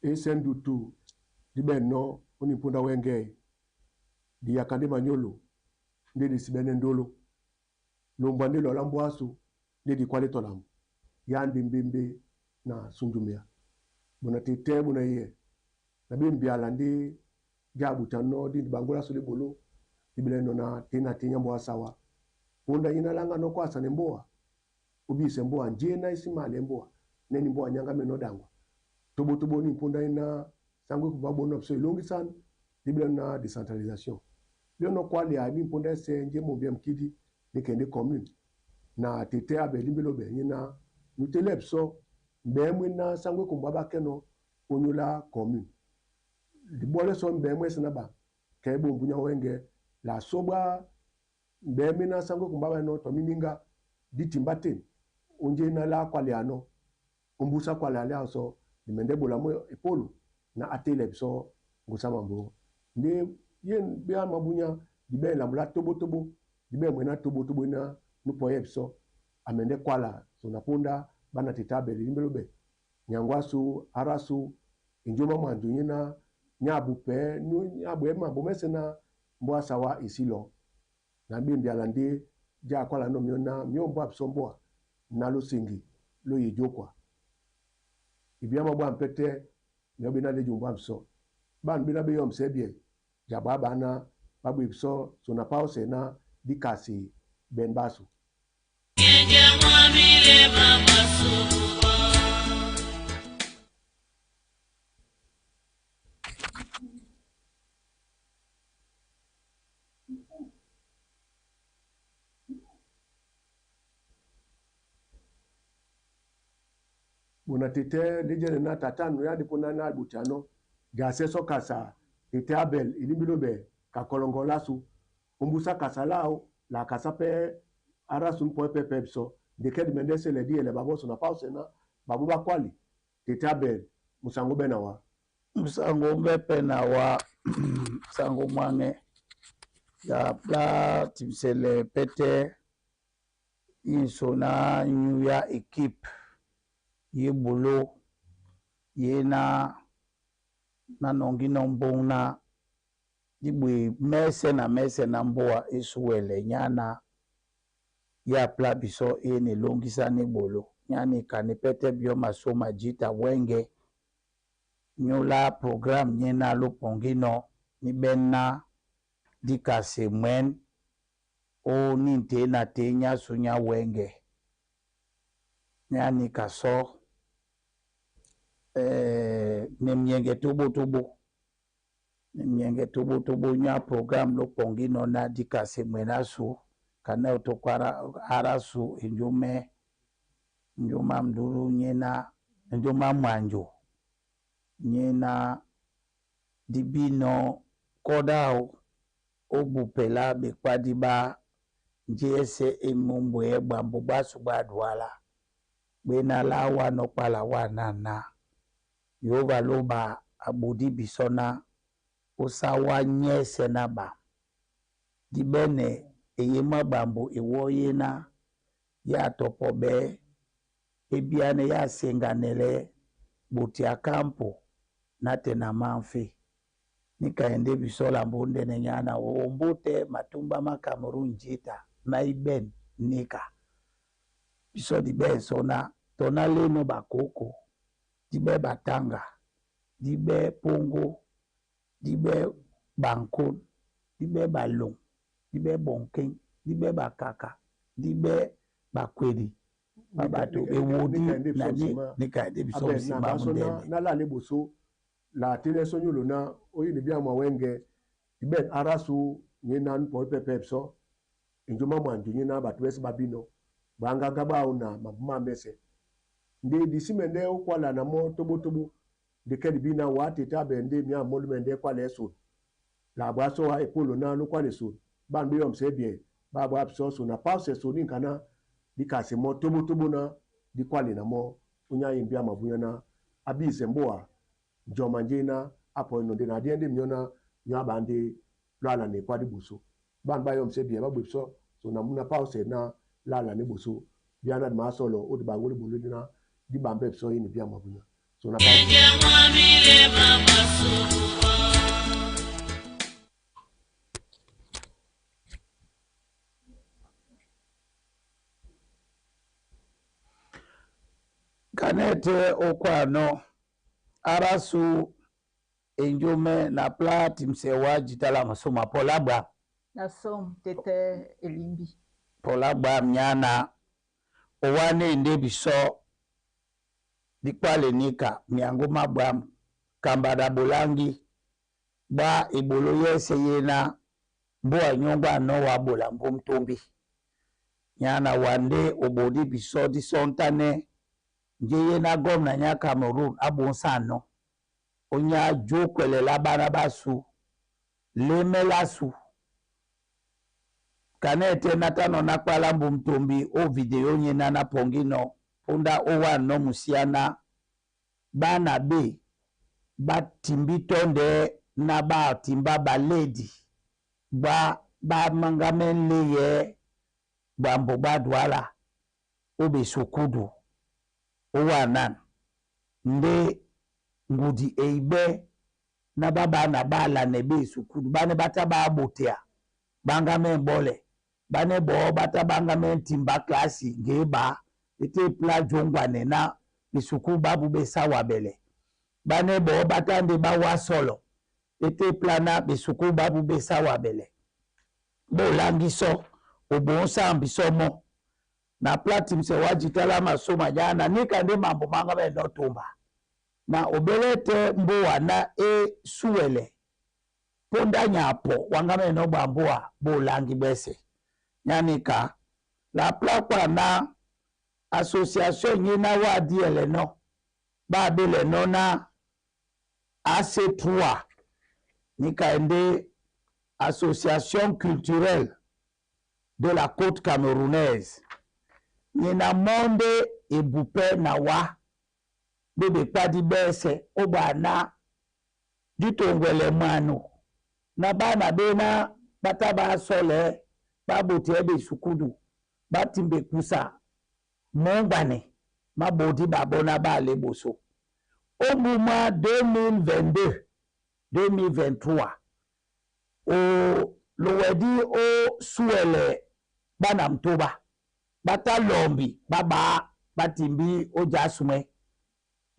Ésɛ́ ndutu dí ɓɛ̂nnɔ́ ó nimpúndá wɛ́ŋgɛ̄, diyaka ndé manyólo ndé di síɓɛ́nɛ́ ndóló. Lombwa ndé lɔ lá mbóa ásu ndé di kwálɛ́ tɔ lambo. Yá ndé mbémbé na súnjumea. Ɓona tetɛ́ ɓó na eyɛ na ɓé mbyala ndé já butianɔ́ dí diɓaŋgó lásu lá eboló di ɓelɛ́nɔ̄ na tě na tě nyá mbɔ́ á sáwá. Póndá nyéná láŋgánɔ́ kwásanɛ mbóa, ó bísɛ mbóa njé ná é sí máalɛ́ mbóa nɛ́ ní mbóa nyáŋgámɛ́nɔ́ ɗaŋgwa. Tobotobo ní mpúndá íná sáŋgó é kumba ɓónɔ́ bisɔ́ elóŋgisán dí ɓelɛ́nɔ̄ na décentralisation. Ɓíɔ́nɔ́ kwálea ní mpúndá ɛ́sɛ̄ njé é mombyɛ́ mukídí ní kɛ ndé commune na tetɛ́ á bɛl límbí lóɓɛ nyéná nu télɛ́ bisɔ́ mbɛ́ mú éná sáŋgó é kumba ɓákɛ́nɔ̄ ónyólá commune. Diɓɔ́lɛ́ sɔ́ mbɛ́ mú ɛ́sɛ̄ ná ɓam kɛ é ɓô mbunyá wɛ́ŋgɛ̄ la só ɓá mbɛ́ mú éná sáŋgó é kumba ɓákɛ́nɔ̄ tɔ míníŋgá dí timbá tên ó njé éná lá kwáleanɔ́ ómbúsá kwálea lé áō sɔ́ di mɛndɛ́ ɓola mú epólo na á télɛ bisɔ́ ŋgosá mambo. Ndé yén ɓé mabunyá di ɓɛ̂n lambo lá tóbótóbó di ɓɛ̂n mwɛ̌ ná tóbótóbó éná nú pɔyɛ́ bisɔ́ a mɛndɛ́ kwála so na póndá ɓá na tetɛ́ á bɛl límbí lóɓɛ nyaŋgó ásu, árásu, enjó má mwanjo nyéná nyá abupɛ́ nyá abwɛ̌ mambo mɛ́sɛ̄ ná mbóa á sáwá e sí lɔ̄. Na ɓé mbyala ndé já kwálanɔ́ myɔ́ ná myɔ́ ombwá bisɔ́ mbóa ná ló seŋgi ló ye jókwa. Ibíá mɔ́ ɓwǎm̀ pɛ́tɛ́ myɔ́ ɓéná ndé jumbwá bisɔ́. Ɓân ɓéná ɓé yɔ̂msɛɛ́ byɛ̂y ja ɓǎ ɓǎná ɓá ɓwě bisɔ́ so na páósɛ ná dí kasi ɓɛ̌n ɓásu. Ɓona tetɛ́ ndé jɛ́nɛ ná tatánu yá ndé póndá ná ɓotianɔ́ jasɛ́ sɔ́ kasa tetɛ́ á bɛl elímbí lóɓɛ ka kɔlɔŋgɔ lásu. Ómbúsá kasa láō la kasá pɛ́ árásu ní pɔ́ pɛ́ pɛ́ bisɔ́. Nde kɛ́ di mɛndɛ́ sɛlɛ dí yɛlɛ ɓaɓɔ́ so na páósɛ ná ɓaɓɔ́ ɓá kwáli tetɛ́ á bɛl musaŋgó ɓɛ́ na wá. Musango mbepe na wa sango mwange ya pla timisele pete inso na nyu ya équipe ye bolo ye na na nɔngí nɔ mbong na dibwe mɛsɛ na mɛsɛ na mboa esuwɛlɛ nyana ya pla biso ene elongisani bolo nyani kani pete bio maso majita wenge nyula programme nyena lopɔnginɔ nibɛna dikase mwɛn o ni te na te nyasu nya wenge nyani kasɔ ne mienge tobo tobo ne mienge tobo tobo nya programme lopɔnginɔ na dikase mwɛn asu kana otokwara arasu enjumɛ njuma mduru nyena njuma mwanjo nyena dibino kɔdao obupela bekwadi ba njeyɛsɛ emumbweyɛ bwambo bwasu bwa duala bwena la wanɔ kpala wanana Yehova loba abodi bisɔ na osáwá nyɛsɛ na bam dibɛnɛ eyema bambo ewɔhi ena ya tɔpɔ bɛ ebianɛ ya senganɛlɛ boti ya kampo natɛ na mamfé nikahende biso lambo ndɛnɛ nyana ombote matumba ma Cameroun njita maibɛn nika biso dibɛ sona tona leno bakoko dibɛ batanga dibɛ pongo dibɛ bankon dibɛ balong dibɛ bonkeng dibɛ bakaka dibɛ bakwedi babato ewodi Nikahende na bisɔ ni nsima nikahende biso abɛ na nsima baso na mundene na lale boso la télé so nyolo na oyini bia mwa wenge diben arasu nyena npo pepe bisɔ enjuma mwanjo nyena bato bese babino bangaga bao na mabuma mese nde disimende okwala na mo tobo tobo de kedi bina wa tete abe nde mia molu mende kwala eso la bwa so wa epolo na lo kwala eso ba nbe yom se bie ba bwa biso so na pause so ni nkana di kasi mo tobo tobo na di kwale na mo onya yin bia mabunya na abi semboa joma njena apo no de na die nde miona nya ba nde lo ala ne kwadi buso ban ba yom se bie ba biso so na muna pause na la ala ne buso bia na ma solo o di bangoli bolo na di bambe biso yin bia mabunya. Sona. Kanete okwano arasu enjome na pla timsewa jitala masoma polabwa. Na som tete elimbi. Polabwa mnyana owane nde biso dikwale nika miango mabwa kambada bolangi ba ebolo yese yena mboa nyongwa no wa bola mbumtumbi nyana wande obodi biso disontane nje na gomna nya Cameroon abonsano onya jokwelela bana basu lemela su kanete natano nakpala mbumtumbi o video nyena na pongino punda owa no musiana bana be batimbi tonde na batimba baledi ba bamangamenle ye bambo badwala obe sokudu owa nde ngudi eibe na babana bala nebe sukudu bane bata babotea banga me bole bane bo bata banga me timba klasi ngeba ete pla jongwane na bisuku babu besawa bele bane bo bata nde bawa solo ete pla na bisuku babu besawa bele bolangiso obonsa mbisomo na platimse wajitala masoma jana nika nde mambo manga me notumba na obelete mboa na e suwele ponda nyapo wanga me no bamboa bolangi bese nyanika la plakwa na association nyina wa diele no ba bele no na AC3 nika nde association culturelle de la côte camerounaise nyina monde ebupe na wa bebe kpadi bese obana ditongwele mano na bana bena bata basole babote ebe sukudu batimbe kusa mongwane mabodi babona bale boso omuma 2022 2023 o lowedi o suele bana mtoba bata lombi baba batimbi ojasume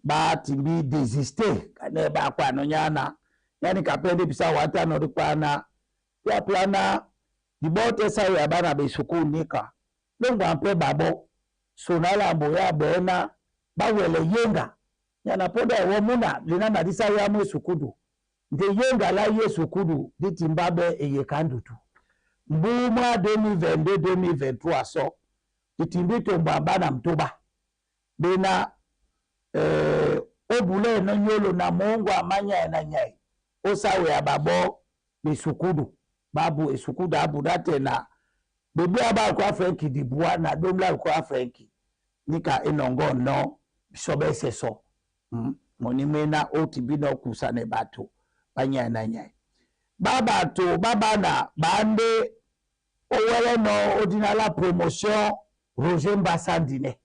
batimbi desister kane bakwa no nyana yani kapende bisa wata no rikwana ya plana dibote sa ya bana besuku nika longwa mpe babo sonala mboya bona bawele yenga yana poda wo muna lina na disa ya mu sukudu nde yenga la yesu kudu ditimbabe eye kandutu mbuma 2022 2023 so ditimbi tomba bana mtoba bena obule no nyolo na mungu amanya na nyai osawe ababo besukudu babu esukudu abu datena bebu aba kwa Frenki dibua na domla kwa Frenki nika enongo no bisobese so monimena otibino kusane bato banya na nyai baba to baba na bande owele no odinala promotion Roger Mbasandine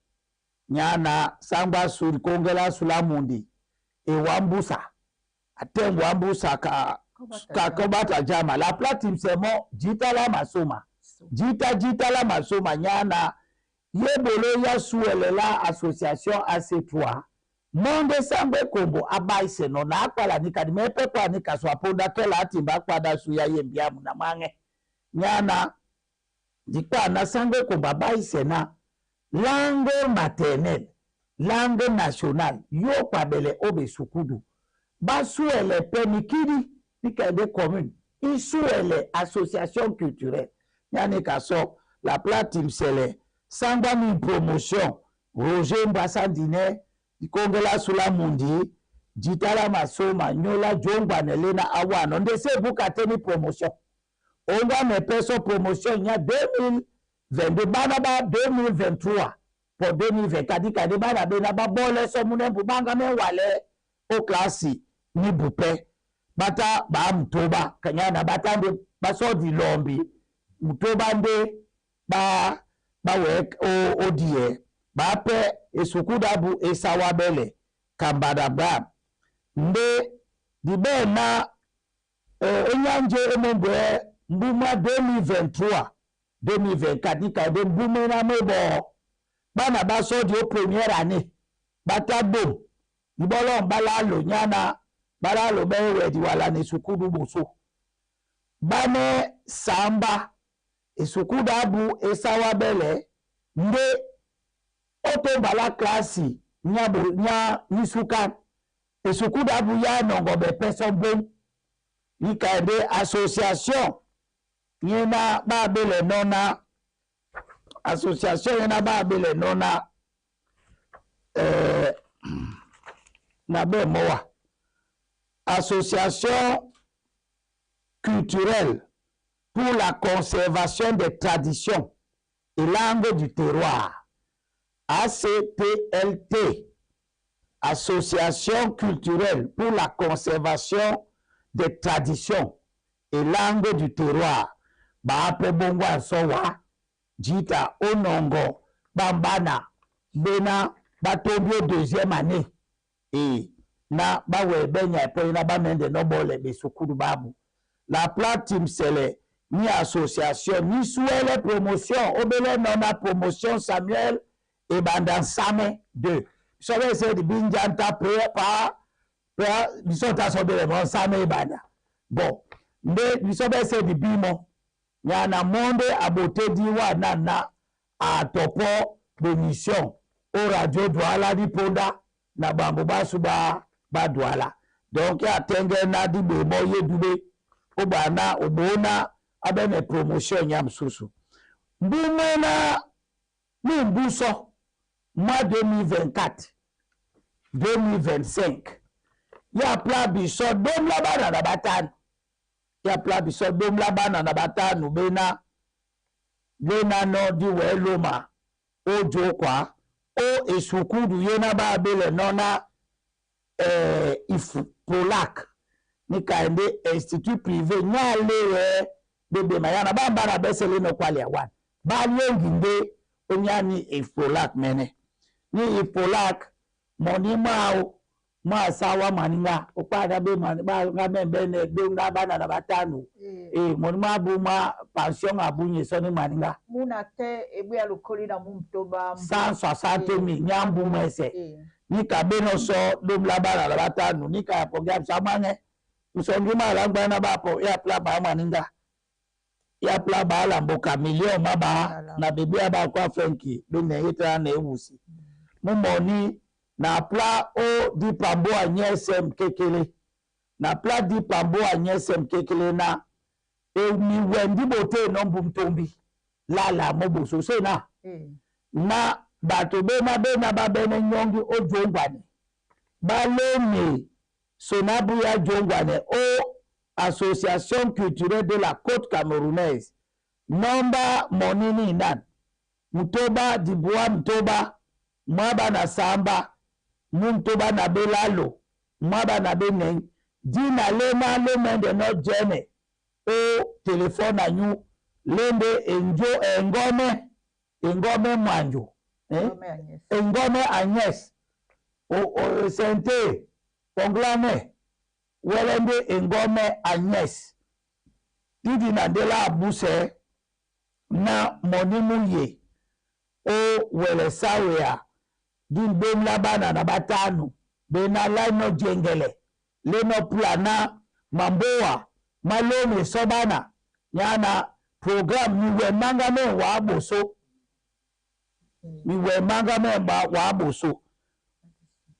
nyana sangba sul kongela sulamundi ewambusa atengwa mbusa ka kakobata jama la platim semo jita la masoma jita jita la masoma nyana yebolo ya suele la association AC3 monde sangwe kombo abaise no na akpala nika mepe kwa nika swaponda kela atimba kwada suya yembiamu na mange nyana dikwa na sangwe kombo abaise na langue maternelle langue nationale yo kwabele obe sukudu basuele penikidi nikende commune isuele association culturelle yani kaso la platim sele sangwa ni promotion Roger Mbasandine dikongela sula mundi jitala masoma nyola jongwa nelena awano ndese buka teni promotion onga me peso promotion nya 2022 bana ba 2023 po 2024 dikade bana bena ba bole so munembu banga me wale o klasi ni bupe bata ba mtoba kanyana bata nde baso di lombi mtoba nde ba ba wek o odie ba pe esukudabu esawabele Kambada Abraham nde dibe na onyanje emombwe mbuma 2023 2024 nikade mbume na mebo bana baso di o première année bata bom ibolo balalo nyana balalo bewe di wala ne sukudu boso bane samba esukudu abu esawa bele nde oto bala klasi nya bo nya nisuka esukudu abu ya nongo be peso bom nikade association yena babele nona association yena babele nona na be mowa association culturelle pour la conservation des traditions et langues du terroir, ACTLT, Association culturelle pour la conservation des traditions et langues du terroir. Baape bongo asowa jita onongo bambana bena batombio deuxième année et na bawe benya epo na bamende nobole besukuru babu la platine sele ni association ni souele promotion obele nona promotion Samuel et Bandansame 2 sobe se di binjanta pre pa pre bisota sobele mon same ebanda bon nde bisobe se di bimo nyana monde abote diwa nana atopo bémission au radio Douala di Ponda na bambo basu ba ba Douala donc ya tenge na di bemo ye dube obana obona abene promotion ya msusu mbumena ni mbuso mois 2024 2025 ya pla biso domla bana na batano ya pla biso domla bana na batano bena bena no di weloma ojo kwa o esukudu ye na ba abele nona ifu polak ni kaende institut privé nyale ye bebe mayana bamba na besele no kwali ya wana balongi nde onyani ifpolak mene ni ifpolak moni mao mwasawa maninga okpada be mani ba nga membe ne be nga bana na batano moni mabu ma pension abunye so ni maninga muna te ebu ya lokoli na mumtoba 160 000 nyambu mwese ni kabeno so domla bana na batano ni ka programme samane usongi mala ngana bapo ya pla ba maninga ya pla ba la mboka million maba na bebe aba kwa Frenki be na yeta na ewusi mumoni na pla o di pambo anyese mkekele na pla di pambo anyese mkekele na emi wendi bote no mbumtombi lala moboso se na na bato bena bena babene nyongi o jongwane balemi sonabu ya jongwane o Association culturelle de la côte camerounaise nomba monini nan mutoba dibua mutoba mwaba na samba mumtoba na belalo mwaba na beneng dina lema lemende no jene o telefone anyu lembe enjo engome engome mwanjo engome Agnès o sente konglame welende engome Agnès didi na ndela abuse na monimu ye o wele sawea di bana na batano bena lano jengele leno plana mamboa malome sobana yana program miwe manga me wa boso miwe manga me wa boso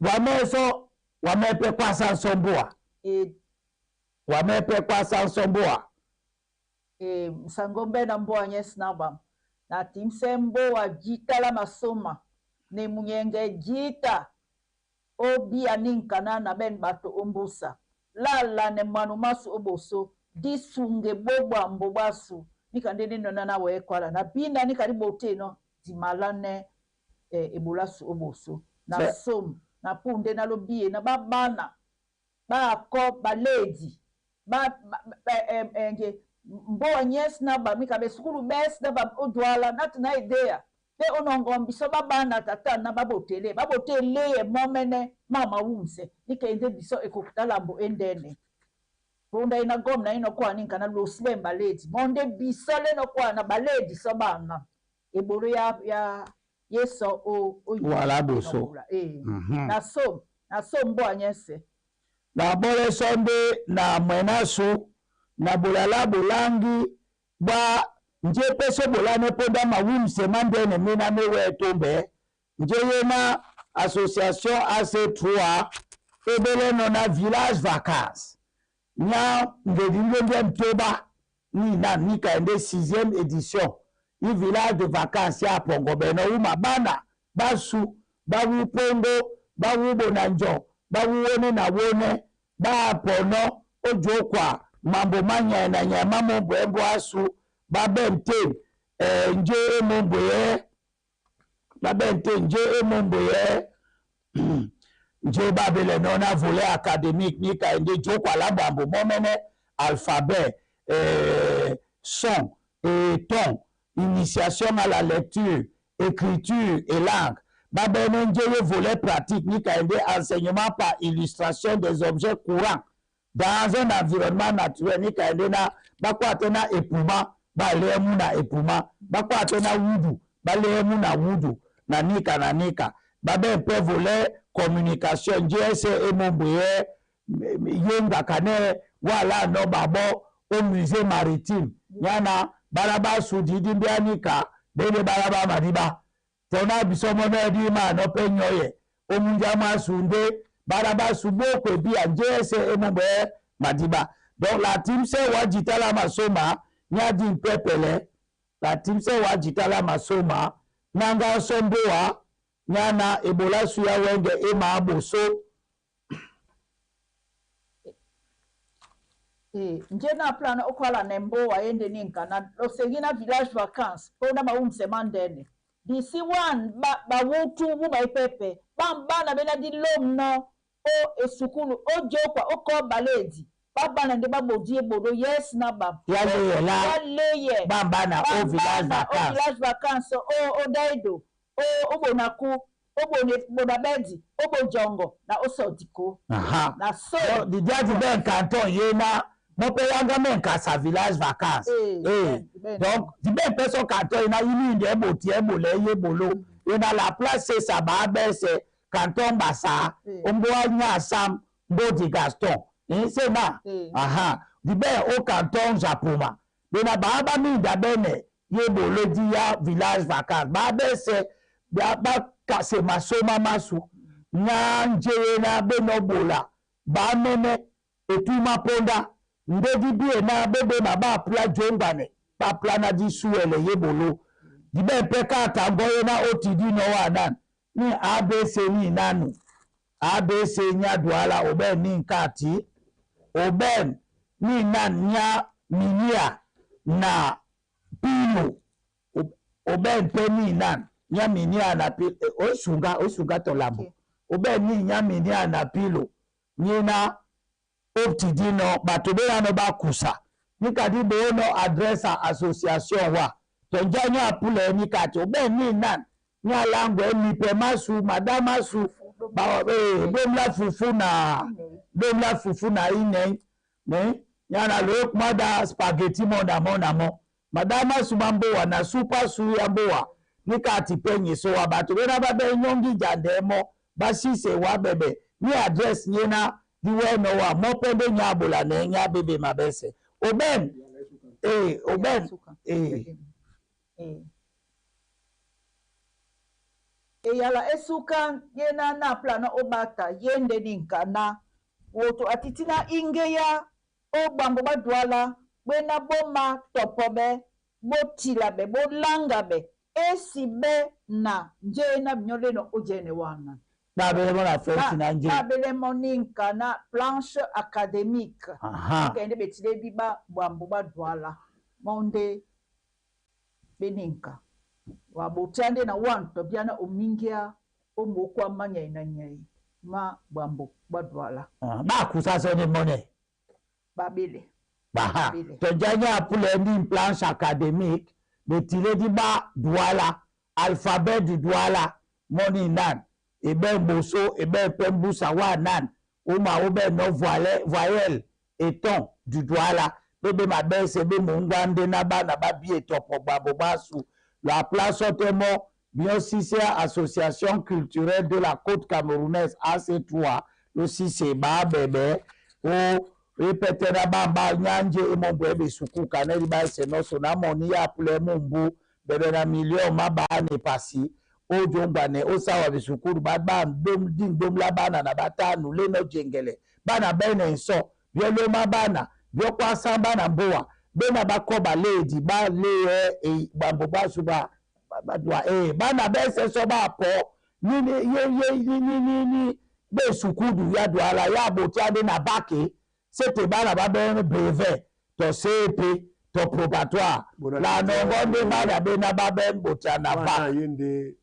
wa meso wa mepe kwa sansomboa wa mepe kwa sansomboa sangombe na mboa Agnès naba na timse mboa jitala masoma ne munyenge jita obia ninkana na ben bato ombusa lala ne manu masu oboso disunge bobwa mbobasu nikande nino nana we kwala na bina nikaribo teno dimalane ebolasu oboso na som na punde na lobie na babana ba ko ba lady ba nge mbo Agnès na ba mika be sukulu bes na ba odwala na tuna idea Mpe onongo biso babana tata na babotele babotele ye momene mama wumse nikende biso ekokutalambo endene punda ina gom na ino kwa ninka na losbe baledi monde biso le no kwa na baledi so bana ebolo ya yeso o Wala boso. Na so mbo anyese na bole sonde na mwenasu na bulala bulangi bwa nje peso bolane ponda mawumse mandene mina mewe tumbe nje yena association AC3 ebele no na village vacances nya ngedi nge mtoba ni na nika ende 6e édition i village de vacances ya Pongo beno uma bana basu bawu Pongo bawu Bonanjo bawu wone na wone ba pono ojokwa mambo manya na nyama mombo embo asu babente nje emombo ye babente nje emombo ye nje babele nona volet académique nika ende jokwa la bambo momene alphabet son et ton initiation à la lecture, écriture et langue. Babene nje volet pratique nika ende enseignement par illustration des objets courants dans un environnement naturel nika ende na bakwate na epuma balemu na epuma bakwate na wudu balemu na wudu na nika na nika. Babe mpe volet communication nje se emomboye yenga kane wala no babo au musée maritime yana balaba sudidi mbianika bene balaba madiba tona bisomo na di ma no penyoye omunja masunde balaba suboko bia nje se emomboye madiba. Donc la team se wajitala masoma nyadi mpepele la team se wajitala masoma nanga somboa nyana ebola suya wenge ema boso. Nje na plan okwala nembo waende ninka na losegina village vacances pona maumse mandene disi one ba bawutu buba ipepe bambana bena di lomno o esukulu o jokwa o ko baledi babana nde babodie bodo yes na ba ya leye la ya leye bambana o village vacances o village vacances o daido o bonaku o bonabedi o bojongo na o sodiko. Aha. Na so di dia ben canton yena mo pe yanga men ka sa village vacances. Donc di ben person canton yena yini nde boti e bole ye bolo yena la place c'est ça ba ben c'est canton basa ombo anya sam mbodi Gaston. C'est na. Aha. Di ben au canton Japoma. Bena ba ba mi da bene ye bolo di ya village vacances. Ba ben c'est ba kase masoma masu na njere na beno bola ba mene etuma ponda ndedi bie na bebe ma ba pla jongane ba pla na di suele yebolo di ben pe ka tango na otidi no wa nan ni abc ni nanu abc nya duala obe ni nkati oben ni nan nya minia na pilo oben pe ni nan nyamini ana pilo osunga tolambo. Okay. Obe ni nyamini ana pilo nyina optidino batobela no bakusa nikadi bo no adresse association wa tonja nya apule nikati obe ni nan nya langwe mi pe masu madama su ba bomla fufu na ine ne nyana lo mada spaghetti monda monda mo madama su mambo na super su yamboa nikati penye so wa bato bena babe nyongi jandemo basise wa bebe ni address nyena di we no wa mo pende nyabola na nya bebe mabese oben oben eyala esuka yena na plano obata yende ninka na woto atitina ingeya obambo badwala bena boma topobe botilabe bolangabe esibe na njena binyoleno ojene wana babele na fête na nje babele moninka na planche académique. Aha. Kende betile biba bwambo badwala monde beninka wa botande na wanto biana omingia omokwa manya ina nyai ma bwambo badwala. Ba kusa ne mone babele baha tonjanya apule ndi planche académique betile di ba douala Alphabet du Douala moni nan ebe mboso ebe pe mbusa wa nan uma obe no voyelle eton du Douala bebe mabese be mungwande na bana babie topo babo basu la place otemo bien si association culturelle de la côte camerounaise AC3 le si c'est ba bébé o epete na bamba nyanje emombo ebe sukuka neli ba senoso na moni ya pule mumbu bebe na million mabane pasi ojongwane osawa bisukuru ba ndom ding la bana na batanu leno jengele bana bene nso bioloma bana biokwasa bana mboa bena bakoba lady ba le e bambo basu ba badwa e bana bese so ba po ni ni ye ye ni ni ni ni be sukudu ya Douala ya botia de na bake c'était bana ba ben brevet to CP to probatoire la nongo de bana be na ba ben botia na ba yende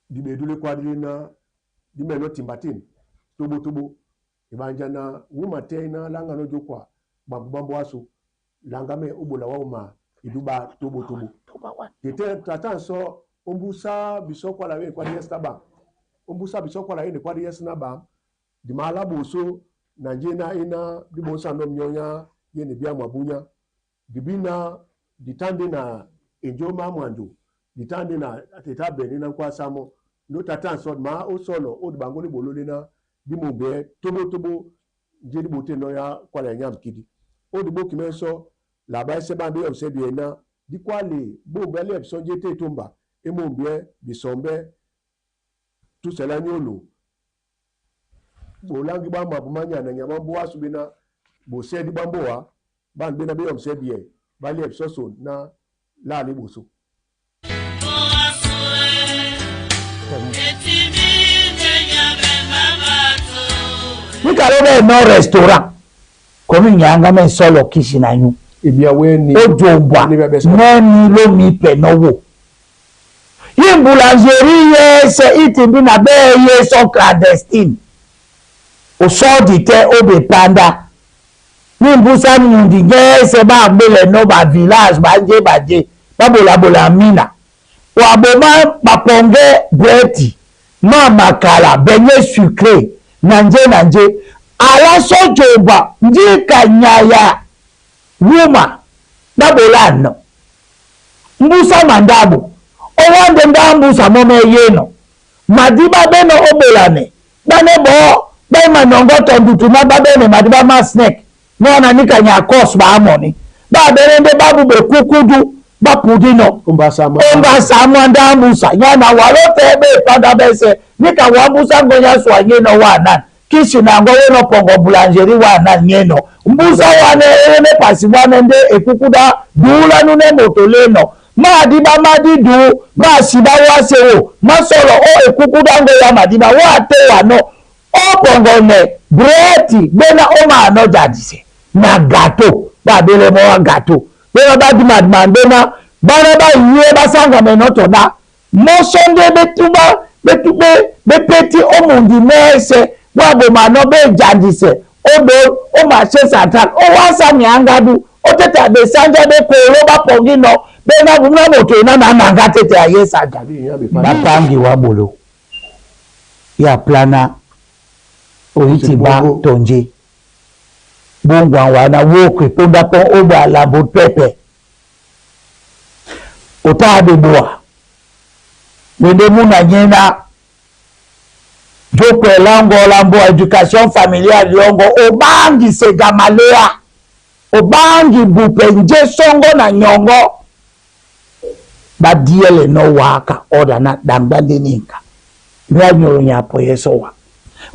dibedule kwa dina dimeno timbatin tobo tobo ibanjana wuma tena langa no jokwa bambu bambu asu langa me obola wa iduba tobo tobo tete tata so ombusa bisokwa la we kwa yes na ba ombusa bisokwa la kwa yes na ba di malabo so na jena ina di bonsa no mnyonya yene bia mwabunya dibina ditande na enjoma mwanjo ditande na teta beni na kwa samo no tata so ma o solo o bangoli bolole na di mo be tobo tobo jeri bote no ya kwa la nyam kidi o di bo kimenso la ba se ba be o se bi na di kwa le bo be le so jete tomba e mo be bisombe tout cela nyolo bolangi ba ma bumanya na nyama bo asubina bo se di bamboa ba be na be o se bi e ba le so so na la le boso. Nikalobe no restaurant komi nyanga men solo kishi na yu ojombwa neni lomi penowo yin boulangerie ye se itimbi na be ye so clandestine o so dite obe panda ni mbusa mundi ngese ba gbele no ba village ba nje ba je ba bola bola mina wa boma ba ponge breti ma makala beignet sucré nanje nanje ala sojoba ndika nyaya wuma babola no mbusa mandabo owande nda mbusa mome yeno madiba beno obolane bane bo be manongo tondutu na babene madiba ma snake mwana nika nyakos ba amoni ba berende babu be kukudu bapudino omba samwa nda mbusa yana walote be pada bese nika wambusa ngonya swanye no wana kishi na ngowe no pongo boulangerie wana nyeno mbusa wane ene pasi wane nde ekukuda dula nune motoleno madiba madidu masiba wasewo masolo o ekukuda ngoya madiba wate wano o pongo ne breti bena o ma no jadise na gâteau ba bele mo gâteau bena ba di madman bena bana ba yiye basanga menoto da mosonde betuba betube bepeti omundi mese wabo mano be jadise odo o marché central o wasa miangadu o tete be sanja be kolo ba pongino bena buna moto na na nanga tete aye sanja bapangi wabolo ya plana oitiba tonje bongwa wana wokwe ponda pon oba la pepe ota de boa wende muna nyena jokwe lango lambo education familiale yongo obangi segamalea obangi bupe nje songo na nyongo badiele no waka oda na dambande ninka mwanyo nyapo yesowa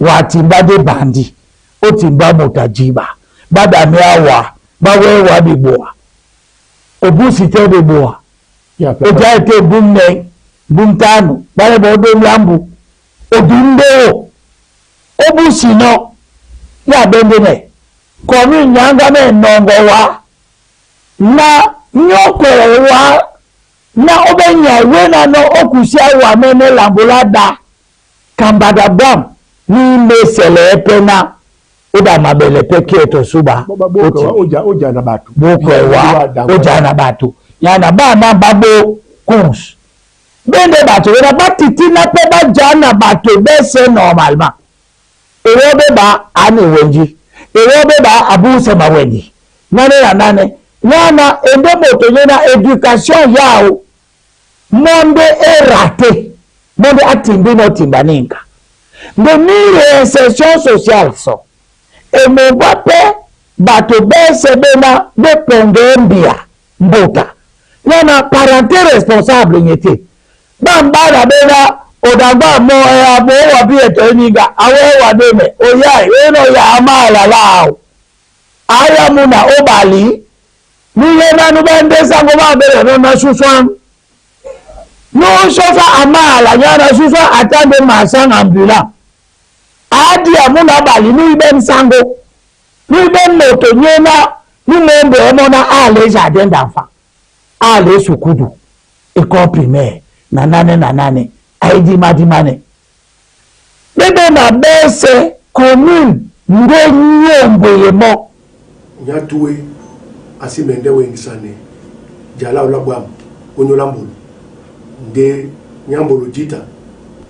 watimba de bandi otimba motajiba badame awa bawewa biboa obusi te biboa oja ete bumne bumtanu bale bodo mlambu odundeo obusi no ya bendene komi nyanga me nongo wa na nyokore wa na obenya we na no okusi awa mene lambola da kambada bam ni mesele pena oda mabele peke to suba oja oja na batu boko wa oja na batu yana bana babo kons Bende bato bena batitina mpe bajana bato bese normalement. Ewo be ba ane wenji. Ewo be ba abuse mawenji. Nane na nane. Wana ende moto nyena éducation yao. Monde est raté. Monde atimbi no timbaninga. Nde ni réinsertion sociale so. E mongwa pe bato bese bena beponge mbia mbuta. Yana parenté responsable nyete. Bambala bena odagba mo e abo wa bi eto eninga awe wa deme oya eno ya amala lao. Aya muna obali niye nanu bende sango ba bere no na suswan. No sofa amala yana suswan atande marchand ambulant. Adi amuna bali ni ben sango. Ni ben moto nyena ni membe mona ale jardin d'enfants. Ale sukudu école primaire na nane na nane aidi madimane. Bebe na bese commune nde nyombo yemo. Nyatuwe asimende wengisane jala ola bwam onyola mbulu nde nyambolo jita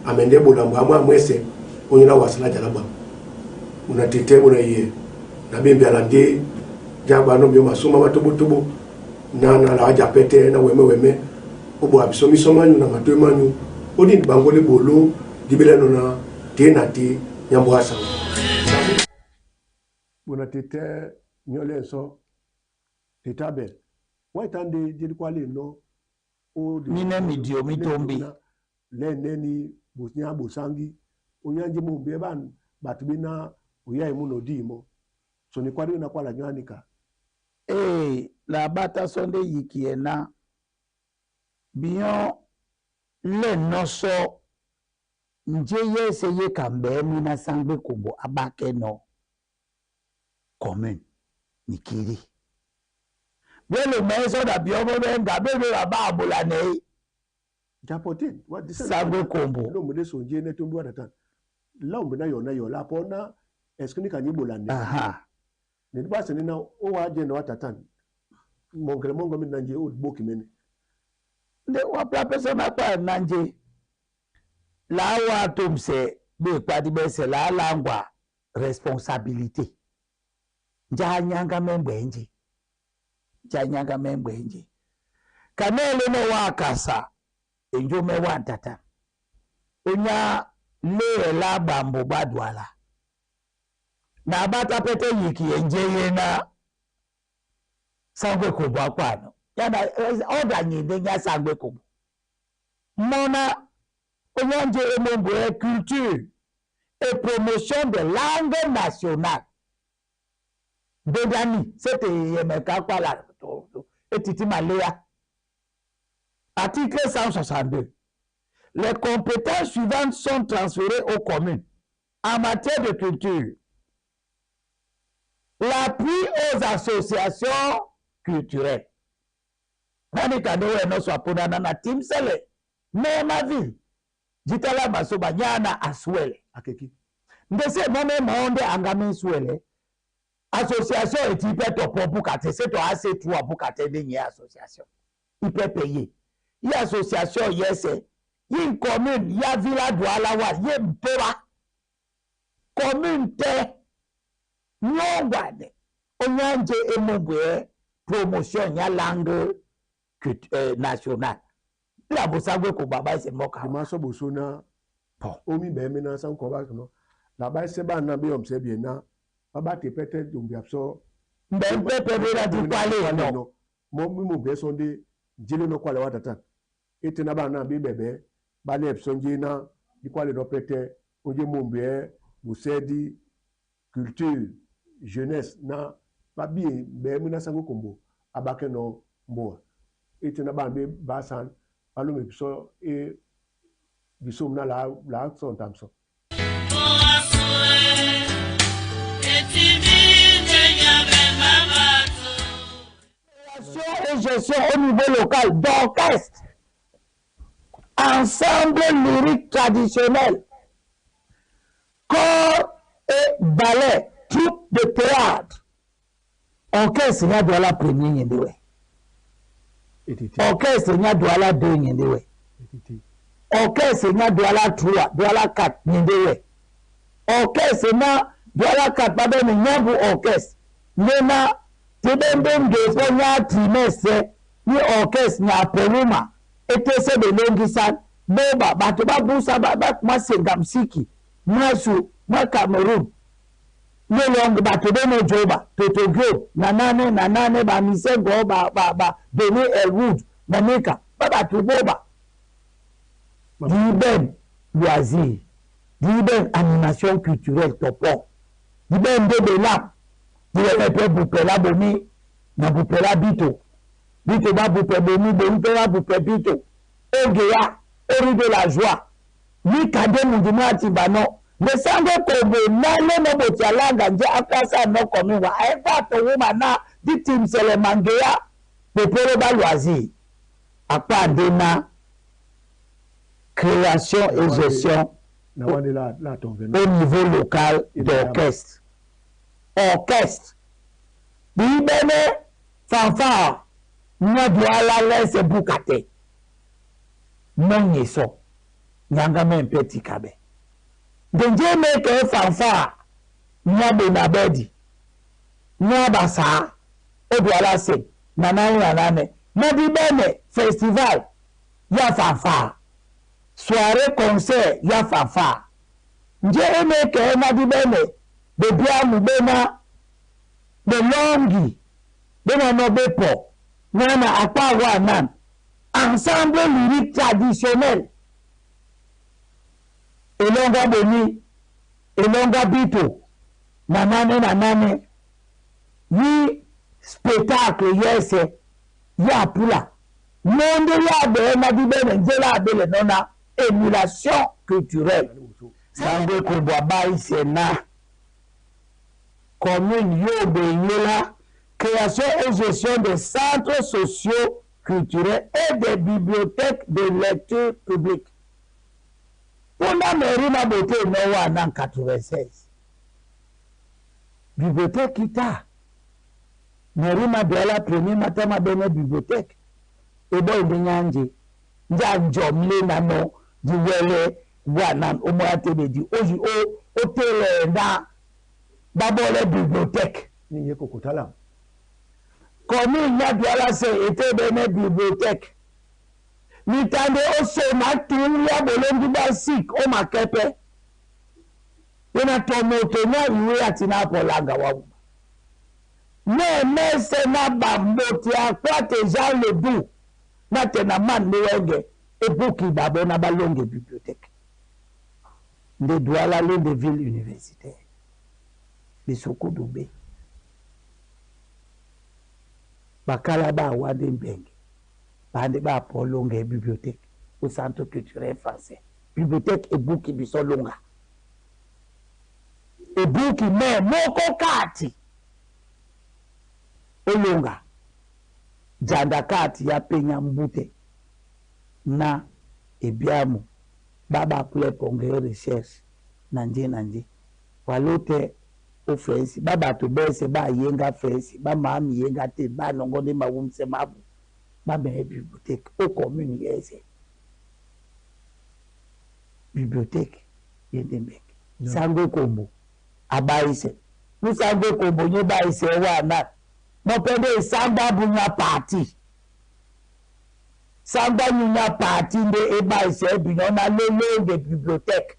amende bolambo amwe amwese onyola wasala jala bwam una tete una ye na bembe ala nde jagba no bio masoma matobotobo na na la aja pete na weme weme obo abisomi somanyu na matwe manyu odi bangole bolo dibele no na te na te nyambo asa una tete nyole so tetabe waitande jeli kwale no o Mine midio mitombi. Le neni bosnia bosangi onyanji mumbe ban batubina oya imu no di mo so ni kwale na kwala nyanika Eh la bata sonde yikiena bion le noso nje yese ye kambe mina sangbe kumbo abake no commune nikiri bele meso da biomo benga bebe ba ba ne japote wa disa sangbe kumbo lo mede sonje ne tombi wa tatan la umbe na yo na yo la pona est-ce que ni kanyi bola ne aha ne ba se ni na o wa je na wa tatan mongre mongo mi nanje o boki mene nde wa pla persona pa nanje la wa tomse be padi bese la langwa responsabilité njanyanga membwenje njanyanga membwenje kanele no wakasa enjome wa tata onya le la bambo badwala na bata pete yiki enje yena sangwe kubo akwano yana oda nyinde nya sangwe kubo mona onyanje emombo e culture et promotion de langue nationale bedani sete yemeka kwala etiti malea. Article 162. Les compétences suivantes sont transférées aux communes en matière de culture. L'appui aux associations culturelles. Nani kadowe no swapuna na timsele. Mema ville. Jitala masoba nyana aswele. Akeki. Ndese mome maonde angame swele. Association est hyper top pour kate c'est toi assez trois pour kate de association. Il peut payer. Il association yes, il une commune, il y a villa Douala wa, il y a Mpoa. Commune te nyongwane. Onyanje emongwe promotion ya langue nationale. La bosagwe ko baba se moka. Ma so boso na Bon. omi be me na san ko ba no. La ba se ba na be om se bi na. Baba te pete jumbi abso. Mbe pepe la di kwale no. Mo mi mo be sonde jele no kwale wa tata. Ete na ba na be bebe ba le sonje na di kwale no pete oje mo be bosedi culture jeunesse na ba bi be mi na sango kombo abake no mboa. Ete na ba be ba san ba lo me so e bisom na la la son tamso. Et gestion au niveau local d'orchestre, ensemble lyrique traditionnel, corps et ballet, troupe de théâtre. Orchestre nya Douala premier nyendewe. Orchestre nya Douala deux nyendewe. Orchestre na Douala 3, Douala 4 nyinde we. Orchestre na Douala 4 babene nyabu orchestre. Ndena tibembe ngepo nya trimestre ni orchestre nya Poluma etese belongisa boba bato babusa ba masenga msiki mwasu mwa Cameroon lelonge bato bene joba Totogio na nane na nane bamisengo ba ba ba Beni Elwood na nika ba bato boba diben loisir, diben animation culturelle topo, diben ndebela diben mpe bupela bomi na bupela bito bito babupe bomi bomi mpe babupe bito ogeya ori de la joie mikande mundu mwati bano ndesango kombo nale no botialanga nje akwasa no komiwa ayefa towuma na ditimsele mangeya popolo ba loisir akpande na création et gestion na wani la la tonveno au niveau local d'orchestre. Orchestre. Bibene fanfare nya Douala lese bukate. Monyeso. Nyanga mempe tikabe. Ndenje meke fanfare nya benabedi. Nya basa o Douala se nanane nanane. Na bibene festival ya fanfare. Soirée concert ya fanfare. Nje emeke na bibene bebiamu bena belongi bena no bepo nana akpawa nan ensemble lyrique traditionnel elonga boni elonga bito nanane nanane yi spectacle yese ya pula monde ya be na bibene nzela abele nona émulation culturelle. Sango Kombo abaise na commune Yobe-Yola, création et gestion des centres sociaux culturels et des bibliothèques de lecture publique. Pona mairie na beauté no en 96. Bibliothèque ita. Mairie ma Douala premier matin ma bene bibliothèque. Ebo ibinyanje. Nja njomle na no di wele wana omoyatebe di oji o otele na babole bibliothèque. Ni ye kokotala. Commune ya Douala se ete bene bibliothèque. Mitande ose na tuya bolongi basik o makepe. Yena tomoto na iwe ati na polanga wa. Ne mese na bamboti akwate Jean Ledoux na tena man lewenge ebuki babo na balonge bibliothèque. Nde Douala l'une des villes universitaires. Bisoko Dobe. Bakala ba wande mbenge. Bande ba polonge bibliothèque au centre culturel français. Bibliothèque ebuki biso longa. Ebuki me moko kati. Olonga. Janda kati ya penya mbute. Na ebiamu baba kule ponge recherche nanje nanje. Walote ofensi baba tubese ba yenga fensi ba mami yenga te ba nongo de mawumse mabu ba be bibliothèque au commune yese bibliothèque yendembeke. Sango Kombo abaise musango Kombo nyo baise wa na mopende samba bunya party samba nyunya party nde ebaise binyo na lelo de bibliothèque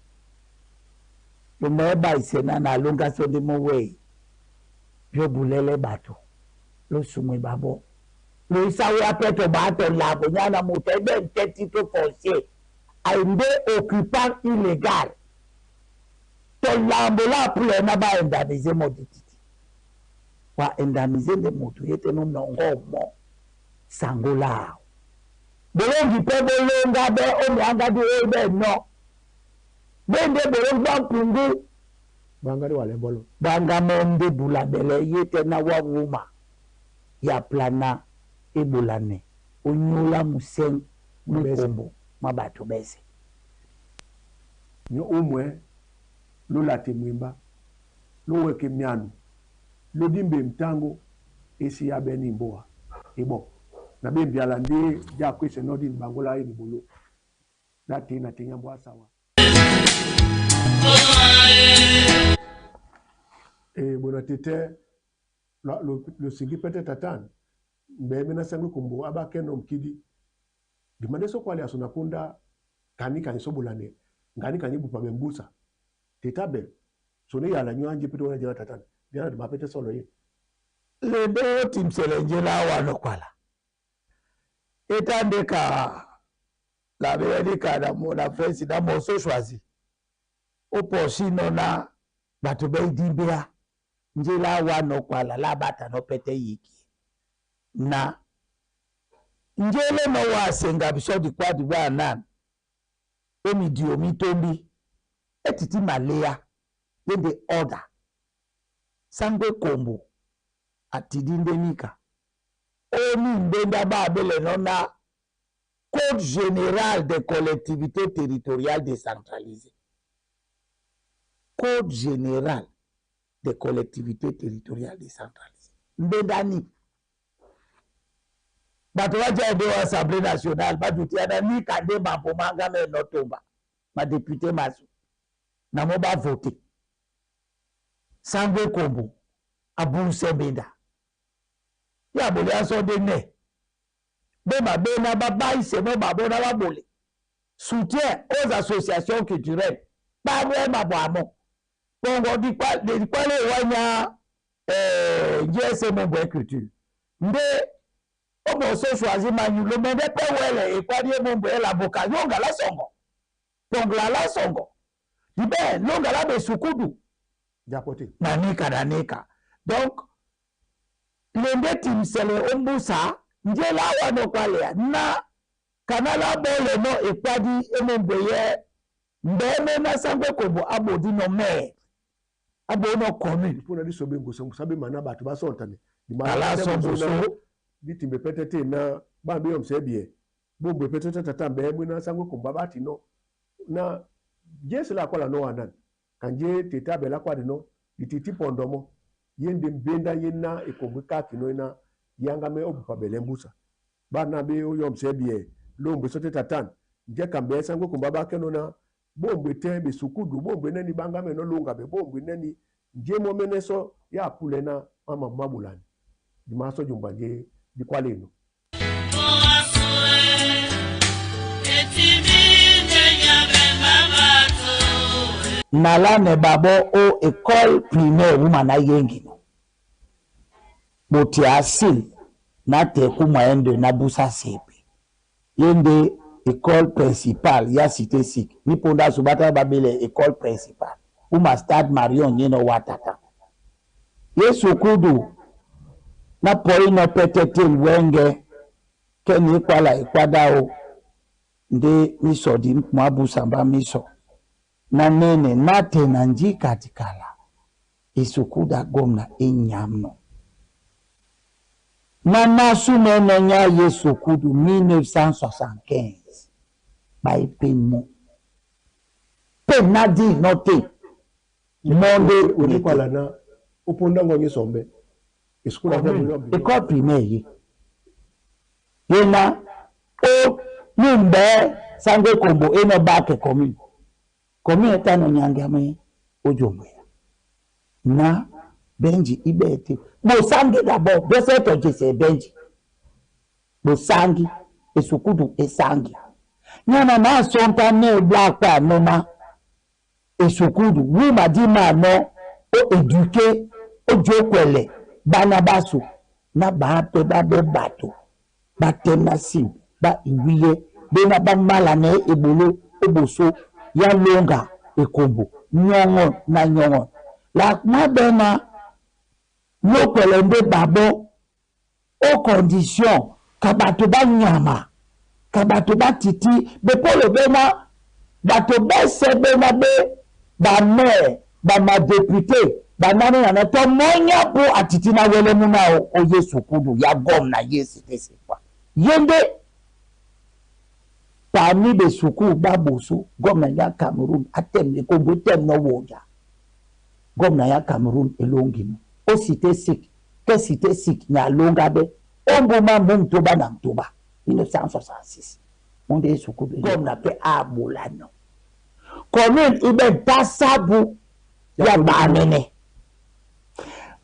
lumo baise na na longa so de mo we bio bulele bato lo sumwe babo lo isawe apeto bato la bunya na moto ebe titre foncier ainde occupant illégal to lambola pour na ba indemniser mo dititi wa indemniser de moto yete no nongo mo sangola bolongi pe bolonga be o mi anga di o be no bende bolongi ba mpungu banga de wale bolo banga monde bulabele yete na wa wuma ya plana ebolane onyula museng mukombo mabato bese nyo umwe lola temwimba loweke mianu lodimbe mtango esi ya beni mboa ebo na be mbiala nde ja kwese nodi bangola ye ni bolo. Na te na te nyambo asawa. E bona tete lo singi pete tatan mbe mena sangu kumbo aba keno mkidi dimande so kwali asona punda kani kani sobolane ngani kani bupa bembusa teta be sone yala nyanje pete wana jela tatan diana ma pete solo ye lende timsele njela wano kwala etandeka la beyadika na na fensi na moso choisi oposi nona bato beidimbea njela wano kwala la bata no pete yiki na njele no wasenga biso dikwadi bwana omi di omi tombi etiti malea yende order sangwe kombo atidi ndenika omi ndenda babele nona code général des collectivités territoriales décentralisées. Code général des collectivités territoriales décentralisées. Mbendani. Bato baja ede wa Assemblée nationale, badutiana ni kande mapomanga me notomba. Ma député maso. Na mo ba voter. Sangwe kombo abuse mbenda. Ya bole aso de ne. Bema bena ba semo babona babole. Soutien aux associations culturelles. Ba bwe ba Bongo di kwa de kwa le wanya GSM mbwe culture. Nde omo so choisi manyu le mende pe wele e kwa die mbwe la boka yonga la songo. Pongla la songo. Dibe longa la be sukudu. Japote. Nanika nanika. Donc lende timsele ombusa njela wano kwalea na kanala bole no ekwadi emombweye mbeme na sangwe kombo abodi no maire abo no commune mpona diso bengo so sabe mana bato basontane kala sombo so ditimbe pete te na bambi yo msebie bombwe pete tata tambe mwe na sangwe kombo abati no na jesi la kwala no wanan kanje teta bela kwadi no dititi pondomo yende mbenda yena ekombwe kaki no ina yanga me obupa bele mbusa bana be oyo msebie lombwe sote tatan nje kambe sangwe kombo abake no na bombwe te be sukudu bombwe neni banga me no lunga be bombwe neni nje mo meneso ya pule na mama mabulani dimaso jumba nje dikwaleno nala ne babo o école primaire wuma na yengino boti asil na te ku moyen de na busa sepe yende école principale ya cité sik ni ponda subata babele école principale uma stade Marion yeno watata yesu kudu na poi no petete wenge keni kwala ikwada o nde miso di mwabusa mba miso na nene na te na nji katikala isukuda gomna enyamno na nasu nene nya yesu kudu 1975 by pemo pe na di note monde onikwala na oponda ngonye sombe esukula école primaire ye yena o numbe sangwe kombo eno bake commune commune tano nyangame ojombwela na benji ibete bosangi d'abord beseto jese benji bosangi esukudu esangi nyana na sonta ne blakpa noma esukudu wuma di ma no o eduke o jokwele bana baso na bape babe bato batema sim ba iwiye bena bamala na ebolo oboso ya longa ekombo nyongo na nyongo la kuma bena lokwele nde babo o condition ka bato banyama ka bato batiti bepolo bena bato bese bena be bamaire bamadepute banani nana to monya po atiti na wele muna o yesu kudu ya gom na yesu tese kwa yende parmi be suku baboso gom na ya Cameroon atem le kombo tem no woja gom na ya Cameroon elongino o cité sik ke cité sik na longa be ombo ma mum toba na toba 1966 Munde esukudu gomna mpe abolano commune ibe ntasabu ya bamene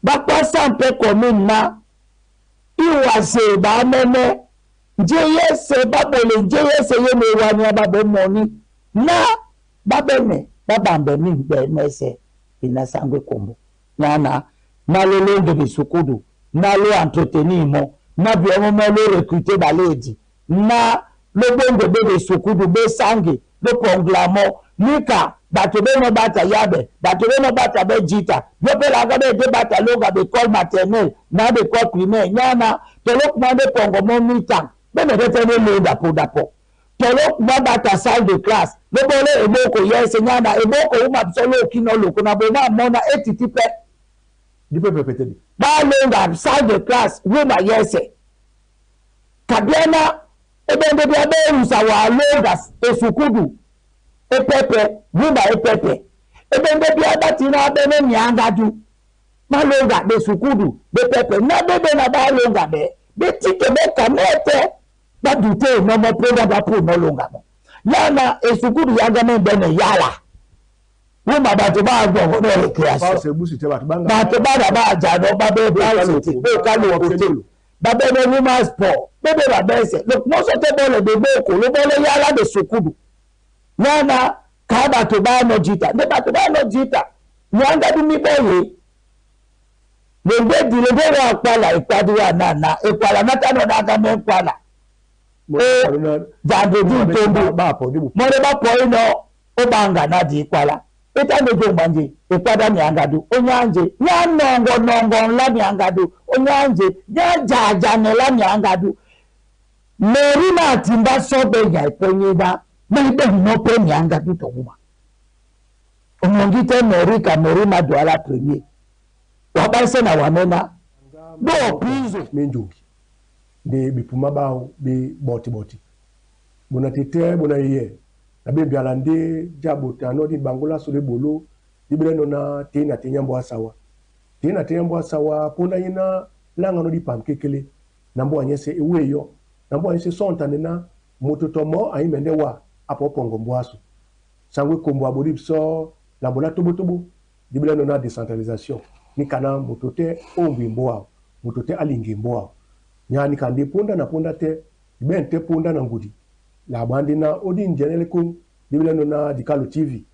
bakwasa mpe commune na iwase bamene nje yese babole nje yese ye mewania babemoni na babene babambe mingi bemese inasangwe kombo nana nalolonge bisukudu nalo entretenir mo na biomo mo lo recruter baledi na lobongo be besukudu besange lopongla mo nika bato beno bata yabe bato beno bata bejita yo mpe laka bete bata longa bekole maternelle na bekole primaire nyana tolokuma bepongo mo mitan bene bete belonda podapo tolokuma bata salle de classe lobole eboko yese nyana eboko uma biso lokino loko na boma mona etiti mpe balonga salle de classe wuma yese kabiana ebende bia berusa walonga esukudu epepe wuma epepe ebende bia batina bene miangadu malonga besukudu bepepe na bebe na balonga be betike bekamete badute nomo mponda bapu nolonga mo yana esukudu yagame bene yala wuma bato bagbongo no récréation bato bana bajano babe bakaloko te babene wuma sport bebe babese moso te bole beboko lobole yala besukudu yana ka bato bano jita nde bato bano jita nyanga dumi boye lende di lende wa kwala ikwadi wa nana ekwala natano nagame nkwala vendredi ntombi mole bapo ino obanga nadi ikwala etando jombanje ekwada miangadu onyanje nyanongo nongo nla miangadu onyanje nyajajane la miangadu meri na timba sobe ya iponyeda mebe nope miangadu towuma omongi te meri ka meri maduala premier wabaise na wamena do pizo minjungi nde bipuma bao be boti boti bona tete bona iye na be biala nde jabo tano di bangola so le bolo di bele nona te na te nyambo asawa te na te nyambo asawa pona yina langa no di pam kekele na mbo anyese ewe yo na mbo anyese sonta nena moto tomo ayi mende wa apo pongo mbwaso sangwe kombo abodi so la bola tobo tobo di bele nona décentralisation ni kana moto te ongwi mboa moto te alingi mboa nyani kande ponda na ponda te ben te ponda na ngudi la bande na odi njenele kun dibile no na dikalo TV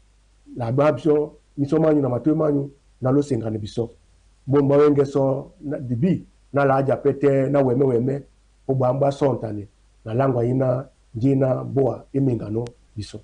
la babso miso manyu na matwe manyu na lo sengane biso bomba wenge so na dibi na la aja pete na weme weme obamba sontane na langwa ina njina boa imengano biso.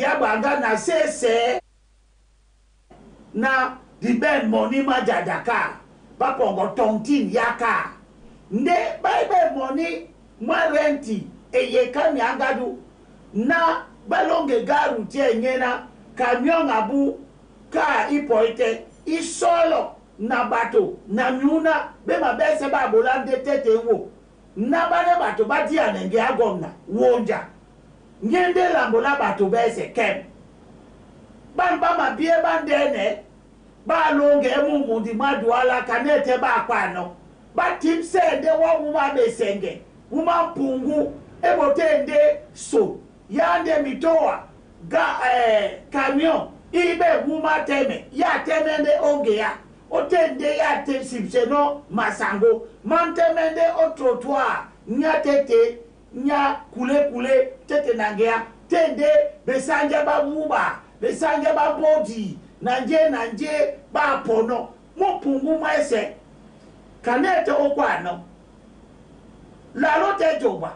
Diabanga na sese na diben moni ma Dakar bapongo tontine yaka nde baibe moni mwa renti eyeka miangadu na balonge gare routière nyena camion abu ka ipoite isolo na bato na miuna be mabese babola nde tete wo na bane bato badia nenge agomna wonja ngende lambola bato bese kem bamba mabie bandene balonge emumundi maduala kanete bakwano batimsende wawuma besenge wuma mpungu ebotende so yande mitoa ga camion ibe wuma teme ya temende ongeya otende ya te sibseno masango mantemende o trottoir nya tete nya kule kule tete nangea tende besanja babuba besanja babodi nanje nanje bapono mopungu mwese kanete okwano lalo te joba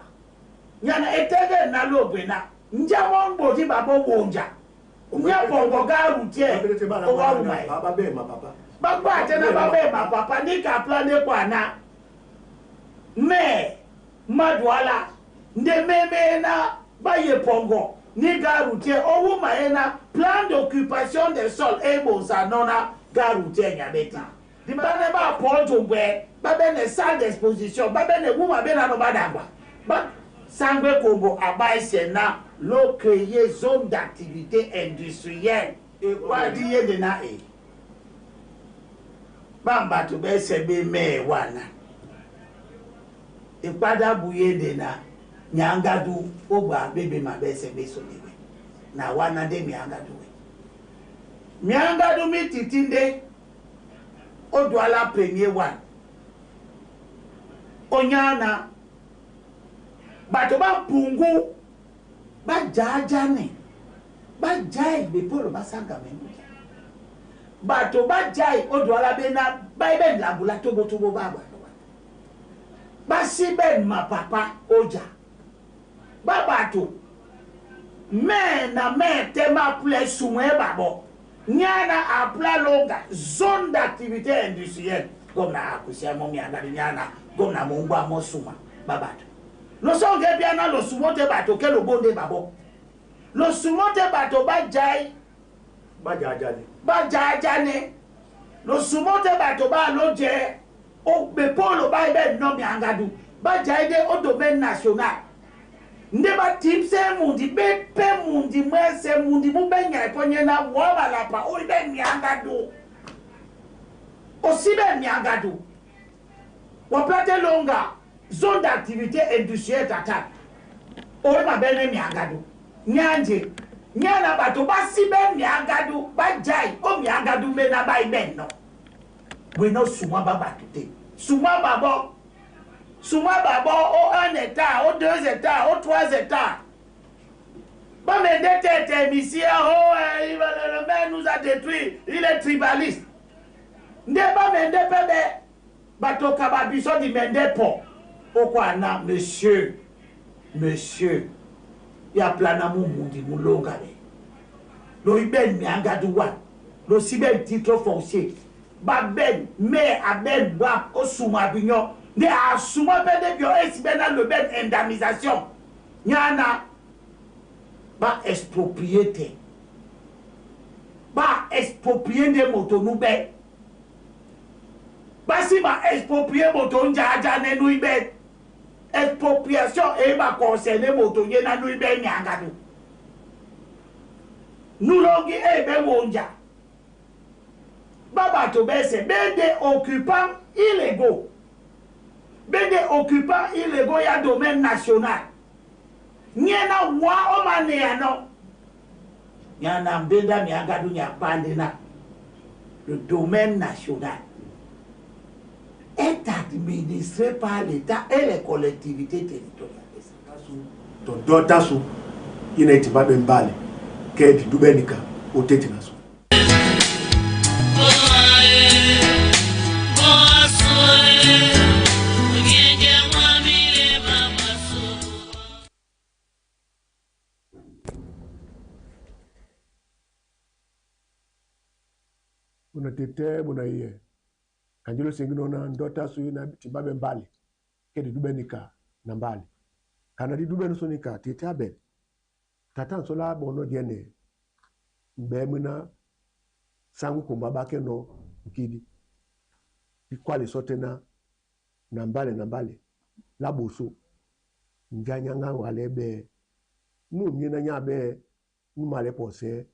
nyana etege na lobwe na njamo mboti babo wonja nya bongo ga routier owawuma bagba atena babe ma papa ni ka plane kwana me maduala nde meme na baye pongo ni gare routière owuma ye na plan d'occupation des sols ebonza nona gare routière nyabeti bane ba pɔ dzogbɛ babe ne salle d'exposition babe ne wuma be nanu badagba ba sangbe kombo abaise na lo créer zone d'activité industrielle ekwadi ye de na e bambato bese be me wana ekpada buye de na nyangadu ogba bebe ma bese be solewe na wana de miangadu we miangadu mi titinde oduala premier one onyana bato ba pungu ba jaja ne ba jai bepolo basanga memuja bato ba jai oduala be na ba ibe labula tobotobo ba ba basi ben ma papa oja ba bato me na me tema ple sumwe babo nyana apla longa zone d'activité industrielle comme na akusia mo mi agadi nyana comme na mongwa mo suma ba bato lo songe bia na lo sumo te bato ke lo bonde babo lo sumo te bato ba jai ba jaja ne ba jaja ne lo sumo te bato ba lo je o be polo ba ibe no mi angadu ba jai de o domaine national nde ba tipse mundi be pe mundi mwese mundi mubenya iponye na waba lapa o ibe mi angadu o si be mi angadu wa plate longa zone d'activité industrielle tata o ma bene mi angadu nyanje nyana bato ba si be mi angadu ba jai o mi angadu me na ba ibe no we no suma ba bato te suma babo suma babo o un état o deux états o trois états bon mais des têtes monsieur oh le maire nous a détruit il est tribaliste nde ba mende pebe bato kababiso di mende po okwa na monsieur monsieur ya plana mu mundi mulonga be lo ibe mi angadu wa lo sibe titre foncier ba ben mais a ben ba o suma binyo ne a suma be de bio esibe na le ben indemnisation nyana ba exproprier te ba exproprier de moto nu be basi ba exproprier moto njaja ne nu ibe expropriation e ba concerner moto ye na nu ibe nyangadu nu longi e be wonja baba to bese be des occupants illégaux be des occupants illégaux ya domaine national nyena wa o mane ya no nyana mbenda miangadu nyapande na le domaine national est administré par l'État et les collectivités territoriales. To dota su ina itiba be mbale ke di dubenika o tete na su. Bona tete bona iye. Kanjelo sengino na ndota su na timbabe mbali. Kedi dubenika na mbali. Kana di dubenu sonika tete abel. Tata nsola bono jene. Mbemina sangu kumba bake no nkidi. Ikwali sote na na mbale na mbale. Labusu. Njanyanga walebe. Nu nyina nyabe nu male pose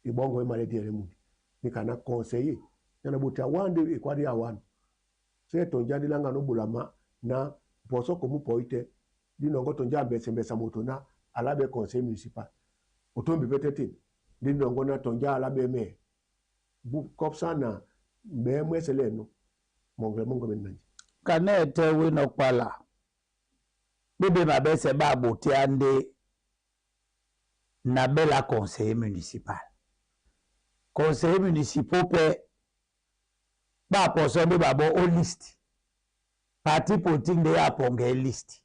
ibongo imale diele mudi. Nikana conseiller. Yana buta wande ikwadi ya wanu. Se tonja dilanga no bulama na poso komu poite dinongo tonja mbese mbesa moto na alabe conseil municipal. Otombi petete dinongo na tonja alabe me. Bu kopsa na mbe mwesele no. Mongle mongo menanji. Kana ete wino kpala. Bebe mabese ba bote ande na bela conseiller municipal. Conseiller municipal pe ba poso nde babo o liste. Parti politique nde ya ponge liste.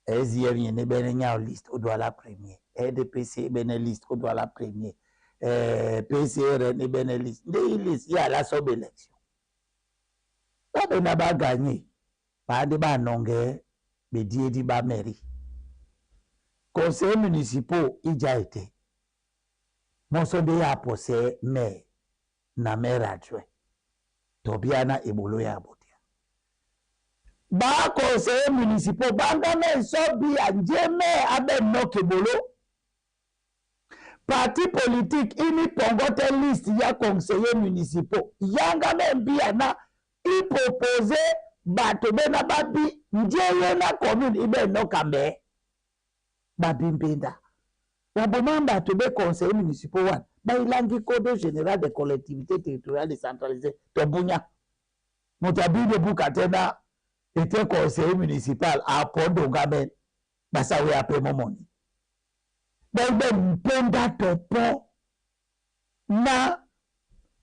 SDM yene bene nya liste au doit la premier. RDPC bene liste au doit la premier. PCR ne bene liste. Nde liste ya la sob élection. Ba bena ba gagner. Ba de ba nonge be die di ba mairie. Conseil municipal ija été. Monso de ya posé maire na maire adjoint. Tobiana ebolo ya botia. Ba conseil municipal banga me so bi anje maire abe no kebolo. Parti politique ini pongote liste ya conseiller municipal. Yanga me bia na i proposer bato bena babi nje na commune ibe no kambe. Babi mpenda. Waboma bato be conseiller municipal wana bailangi code général des collectivités territoriales décentralisées tobunya. Moto abide buka tena était conseiller municipal à Pondo Gaben basawe ape momoni. Bebe mpenda topo na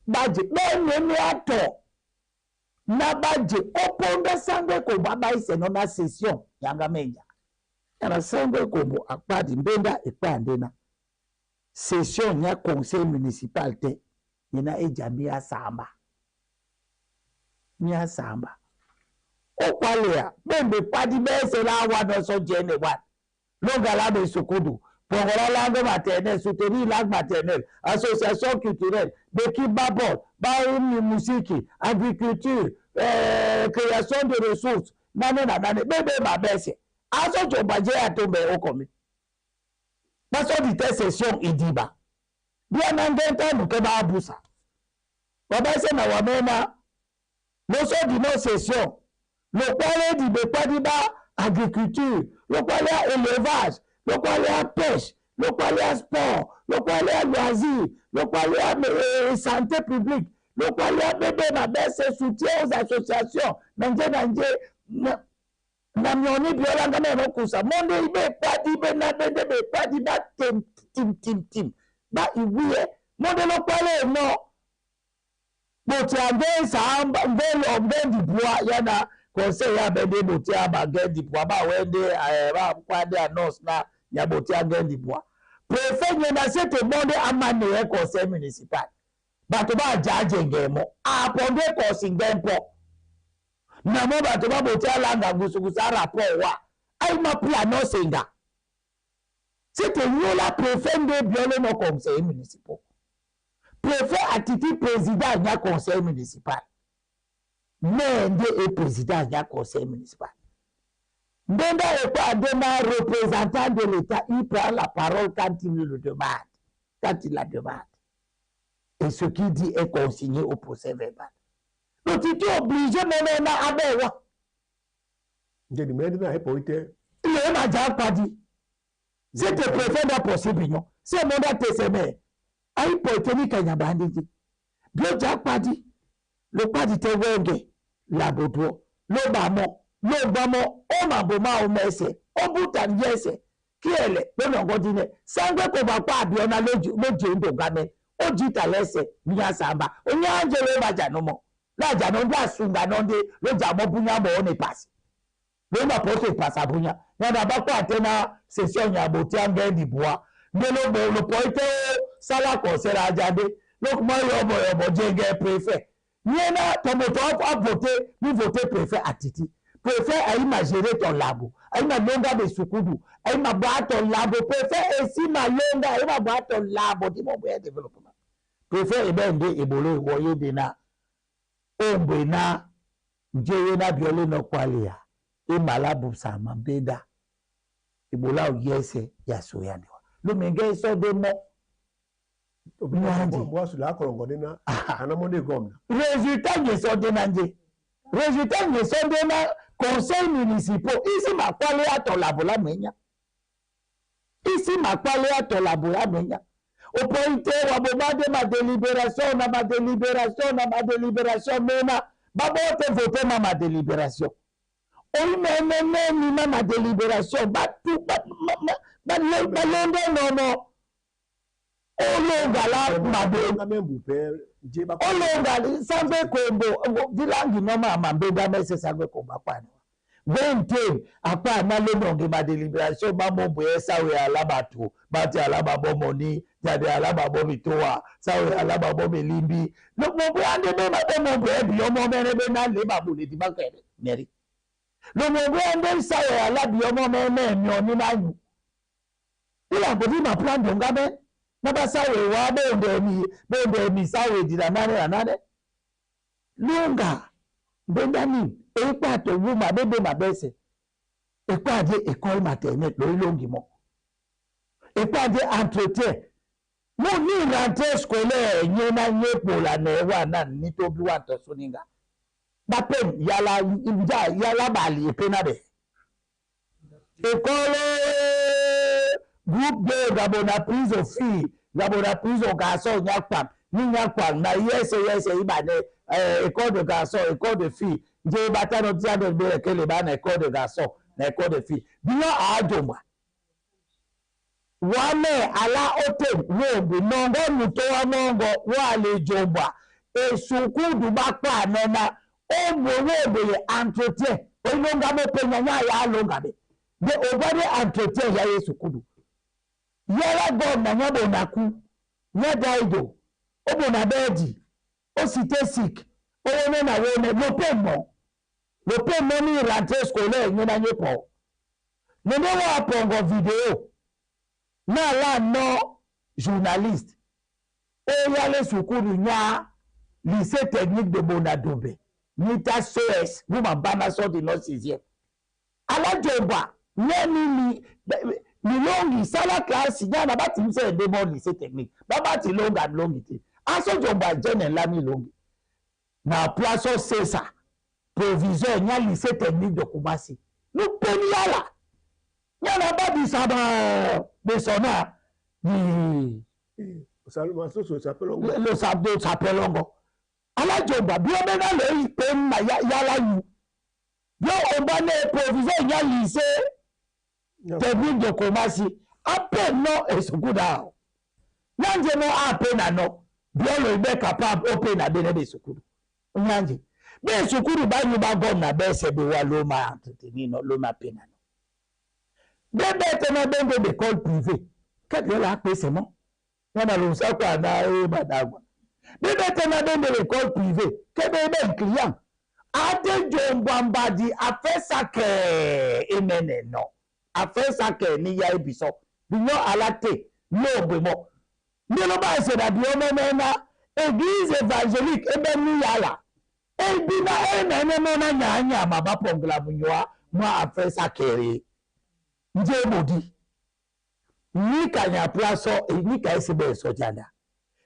baje benene ato na baje oponda sangwe ko baba iseno na session yanga menja. Yana sangwe ko akpadi mpenda ekpandena. Session ya conseil municipal te ina ejambi ya samba. Nya samba. Okwalea bembe padi bese la wa no so jene wa. Longa la be sokodo. Pongola langue maternelle, soutenir langue maternelle, association culturelle, Beki Babol, Baoumi Musiki, agriculture, création de ressources, nane na nane, bébé ma bese. Aso jombaje atombe okomi. Baso di te session idiba. Bien angenta nuke ba abusa. Babese na wamena, loso di no session, lokwale di bekwadi ba agriculture, lokwale élevage, lokwale a pêche, lokwale a sport, lokwale a loisir, lokwale a santé publique, lokwale a bébé ma bese soutien aux associations, nanje nanje na mioni biola ngame no kusa monde ibe padi be na bende be padi ba tim tim tim tim ba iwiye monde lokwale no boti ande sa ngelo ngendi bois yana conseil ya bende boti aba ngendi bois ba wende ba kwade annonce na ya boti ngendi bois préfet nyena sete monde amane conseil municipal bato ba jaje ngemo aponde kosi ngempo na mo bato ba boti alanga gusugusa rapport wa ay ma plan no senga sete yola préfet nde biole no conseil municipal préfet attitude président ya conseil municipal mais nde e président ya conseil municipal ndenda ekwa ndena représentant de l'État, il prend la parole quand il le demande, quand il la demande, et ce qu'il dit est consigné au procès verbal. Donc tu es obligé même à abewa. Ndeni mende na epoite. Il m'a déjà pas dit. C'est le préfet d'un possible non. C'est mon TCM. Ayi poite ni kanyabandi. Bio ja pas dit. Le pas dit te wenge la bodo. Le bamo, le bamo o maboma o mese. O buta yese. Kiele lo no godine. Sangwe ko ba pa abiona loju loju ndo game. O jita lese miya samba. Onya angelo ba janomo. La jano nda sunga nonde lo jamo bunya mo one pass. Lo ma porte pass abunya. Na na ba kwa tena session ya botia ngendi bois. Ndelo bo lo poite sala conseil ajade. Loko mwa yobo yobo jenge préfet. Niena ton moto a voté, ni voté préfet à Titi. Préfet a ima gérer ton labo. A ima longa de sukudu. A ima boire ton labo. Préfet esi ma longa, a ima boire ton labo. Dis mon boy développement. Préfet ebe nde ebolo woye de na. Ombe na njeye na biole no kwalia. E malabu sa mambeda. Ebola oyese ya soyandewa. Lo menge so de mo. Mbwasu la akolongo de na anamonde gomna. Résultat nge so de na nje. Résultat nge so de na conseil municipal. Isi makwale ato labola mwenya. Isi makwale ato labola mwenya. Opoite wabobade ma délibération na ma délibération na ma délibération mena. Babote voter ma ma délibération. Oyi mene ma ma délibération. Batu ba balende nono. Olonga la mabe. Olonga sangwe kombo dilangi noma mambenda mese sangwe kombo akwana. Vente apa na lononge ma délibération ba mombo esa we ala batu bati ala ba bomoni jade ala ba bomitoa sawe ala ba bomelimbi. No mombo ande be ma be mombo e bi omo mere be na le ba bule di ba kere meri. Lo mombo ande sawe ala bi omo mere mi oni na nyu. Ila bodi ma plan donga be na ba sawe wa bonde mi sawe di na nane na nane. Lunga benda ni ekpa to wu ma bebe ma bese. Ekpa de école maternelle lo longi mo. Ekpa de entretien. Mo ni rentrée scolaire nye na nye pola na wa na ni to bi wa to soninga. Ba pen yala nja yala bali pe na be. École groupe 2 gabona prise aux filles, gabona prise aux garçons nyakpa, ni nyakpa na yese yese ibane école de garçons, école de filles. Nje bata no tia de be kele ba na école de garçons, na école de filles. Biyo a jomba. Wame ala ote wombu nongo muto wa nongo wale jomba. E sukudu bakpa nona ombo wombu ye entretien. Olonga mo penya nya ya longa be. De obade entretien ya ye sukudu. Yala god na nya bonaku. Nya daido. Obona bedi. O cité sik. Owone na wone lo pemo. Lo pemo ni rentrée scolaire nya na nyepo. Nende wa pongo vidéo. Na la no journaliste. O yale sukuru nya lycée technique de Bonadombe. Nita SOS, vous ma bana sort de notre sixième. Ala jomba, ni ni longi sala classe nya na bati mse de bon lycée technique. Baba ti longa longi ti. Aso jomba jene la mi longi. Na place c'est ça. Proviseur nya lycée technique de Koumassi. Nous peniala. Nya na ba di saba de sona ni le sabdo sapelongo. Ala jomba bio mena le pemma yala yu. Yo oba ne proviseur nya lycée technique de Koumassi. Ape no esukuda. Nyanje no ape na no. Bio le be capable ope na be ne esukudu. Nyanje. Be esukuru ba nyu ba gom na be se be wa lo ma entretenir no lo ma pe na no. Be be te na be be école privée. Qu'est-ce la pe c'est mon. Nya na lo sa kwa na e badagwa. Be be te na be be école privée. Ke be be client. Ade jombambadi afẹ́ sake emene no. Afẹ́ sake ni ya ebiso. Binyo alate lo gbemo. Ni lo ba se da bi o meme na église évangélique ebe ni yala. Ebi na enene mo na nya nya ma ba pongla munyoa mo afẹ́ sake re. Nje modi. Ni ka nya plaso ni ka ese be so janda.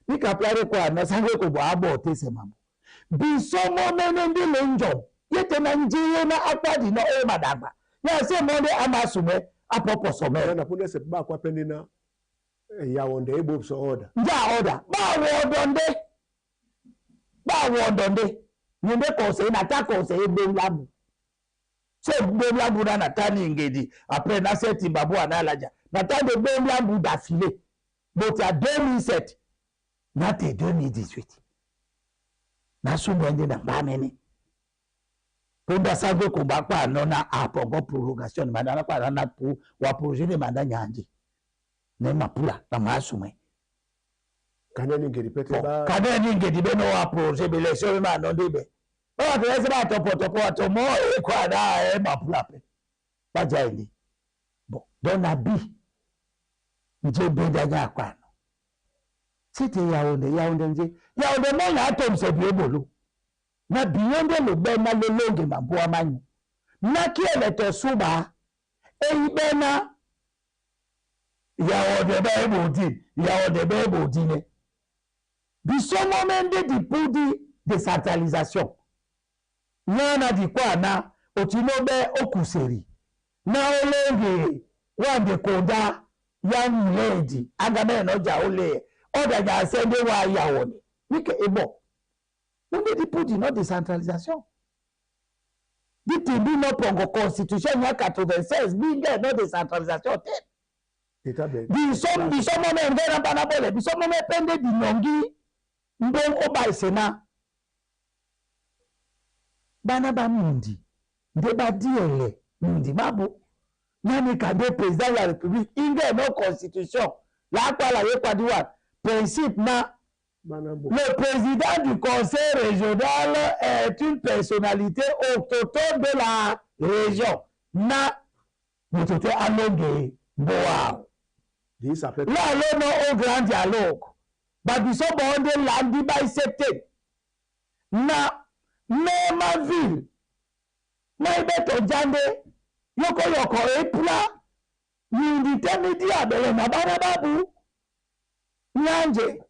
Ni ka plare kwa na sango ko bo abo te se mamo. Biso mo mene ndi le njo. Yete na njiye na akpadi na o madagba. Ya se mo de amasume apopo some. Na punde se ba kwa pende na ya wonde ebo so order. Nja order. Ba wo donde. Ba wo donde. Ni be conseil na ta conseil be labu. Se be labu na ta ni ngedi. Après na se timbabu ana laja. Na ta de be labu d'affilée. But ya 2007 na te 2018. Na sumwende na mbamene. Punda sango kumba kwa nona apongo prorogation manda na kwa na pu wa projet de manda nyanje. Ne mapula na masumwe. Kaneni ngedi pete ba. Kaneni ngedi beno wa projet b'élection be ma nonde be. Ba bato ese ba topo topo bato mo e kwa na e mapula pe. Ba jaini. Bon, donc na bi nje benda nya kwano. C'était Yaoundé, Yaoundé nje. Yaoundé mo na atom se bi ebolo. Na biyonde lo be na lo longe mabua manyu. Na kiele to suba e ibe na Yaoundé be ebodi, Yaoundé be ebodi ne. Biso momende di pudi décentralisation. Yana di kwa na otinobe okuseri. Na olonge wande konda ya muledi agame no ja ole oda ja sende wa yawo ni. Nike ebo. Monde di pudi no décentralisation. Di timbi no pongo constitution ya 96 binge no décentralisation te. Eta be. Biso biso mome ngera bana bole biso mome pende di nongi mbongo ba sena. Bana ba mundi nde ba diele mundi mabo nani kande président de la république inge no constitution la kwa la yekwa diwa principe na le président du conseil régional est une personnalité autochtone de la région na motote alonge mboa la lono au grand dialogue babiso bonde landi ba accepté na mema ville na ibeto jande yoko yoko epla yindi temidi abele na bana babu nyanje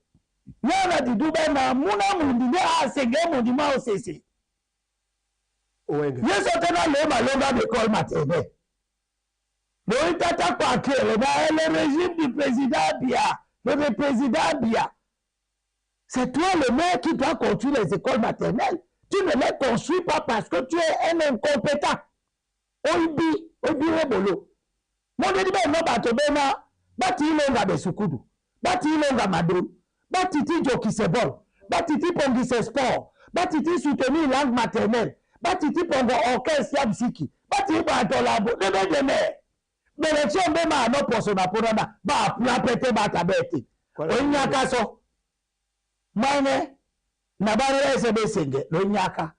yana didube na muna mundi ne asenge mundi ma osese yeso tena le malonga d'école maternelle le tata kwake le na le régime du président Biya le président Biya c'est toi le maire qui doit construire les écoles maternelles. Tu ne les construis pas parce que tu es un incompétent. Oibi, oibi rebolo. Mon dit ben non bato bena, bati ilonga besukudu, bati ilonga madon, bati ti joki sebol, bati ti pongi se sport, bati ti soutenir langue maternelle, bati ti pongo orchestre ya msiki, bati bato labo, deme deme. L'élection be ma no poso na porana, ba pla pete bata beti. Onyaka so. Mane na bana ese besenge lonyaka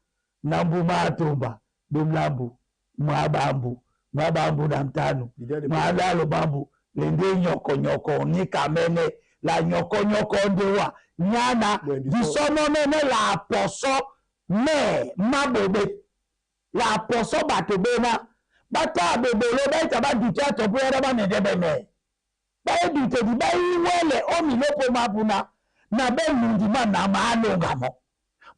na mbuma atumba bimlambu mwabambu mwabambu na mtanu mwadalo bambu lende nyoko nyoko ni kamene la nyoko nyoko ndewa nyana disomo mene la poso me mabobe la poso bato bena bata bebolo baita badute atopo yada banende bene baedute di baiwele omilopo mabuna na be mundima na maalonga mo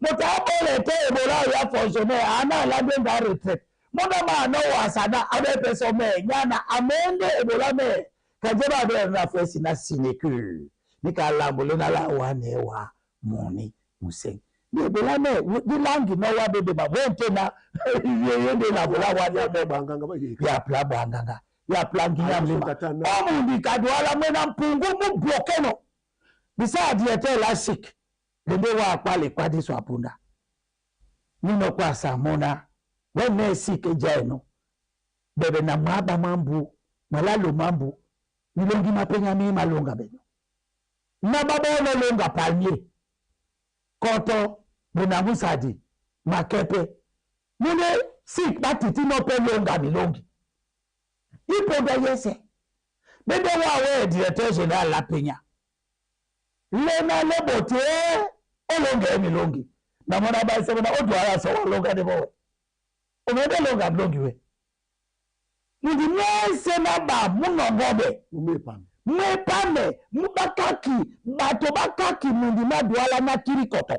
moto abole te ebola ya fonctionnaire ana alande nga retraite mona ma no wasana abe peso me nyana amende ebola me kaje ba be na fesi na sinecure ni ka lambole na la wane wa moni museng ni ebola me di langi no wa bebe ba wente na ye de la bola wa ya banganga ba ya pla banganga ya pla nginya mlima omundi kadwala mena mpungu mu bloquer no bisa directeur la sik lende wa akpale kwadi so apunda nino kwa samona wene sik eja eno bebe na mwaba mambu malalo mambu milongi mapenya mi malonga beno na baba ono longa palmier koto bonamusadi makepe mune sik batiti no pe longa milongi ipoda yese bebe wa we directeur général la penya lena lebote olonge milongi na mona ba se bona odwala so olonga de bo omede longa blongi we ndi mwese na ba munongobe mepame mubakaki bato bakaki mundi madwala na kirikoto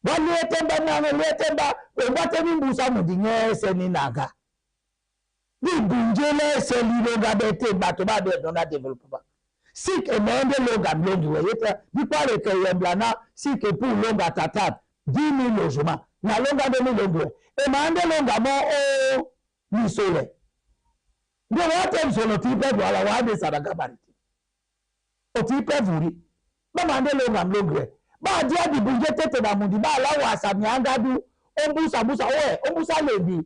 waliete mba mwana liete mba wengwate mimbusa mundi nyese ni naga dibunjele se lilonga bete bato ba de dona développement sik emende longa mlongi weyete dikwale ke yemblana sik epu longa tata 10 000 logements na longa de milongi we emande longa mo o misole ndio wote msolo tipe bwala wade sadaka bariti otipe vuri ba mande longa mlongi we ba dia di budget tete na mundi ba la wa sami angadu ombusa busa owe ombusa lebi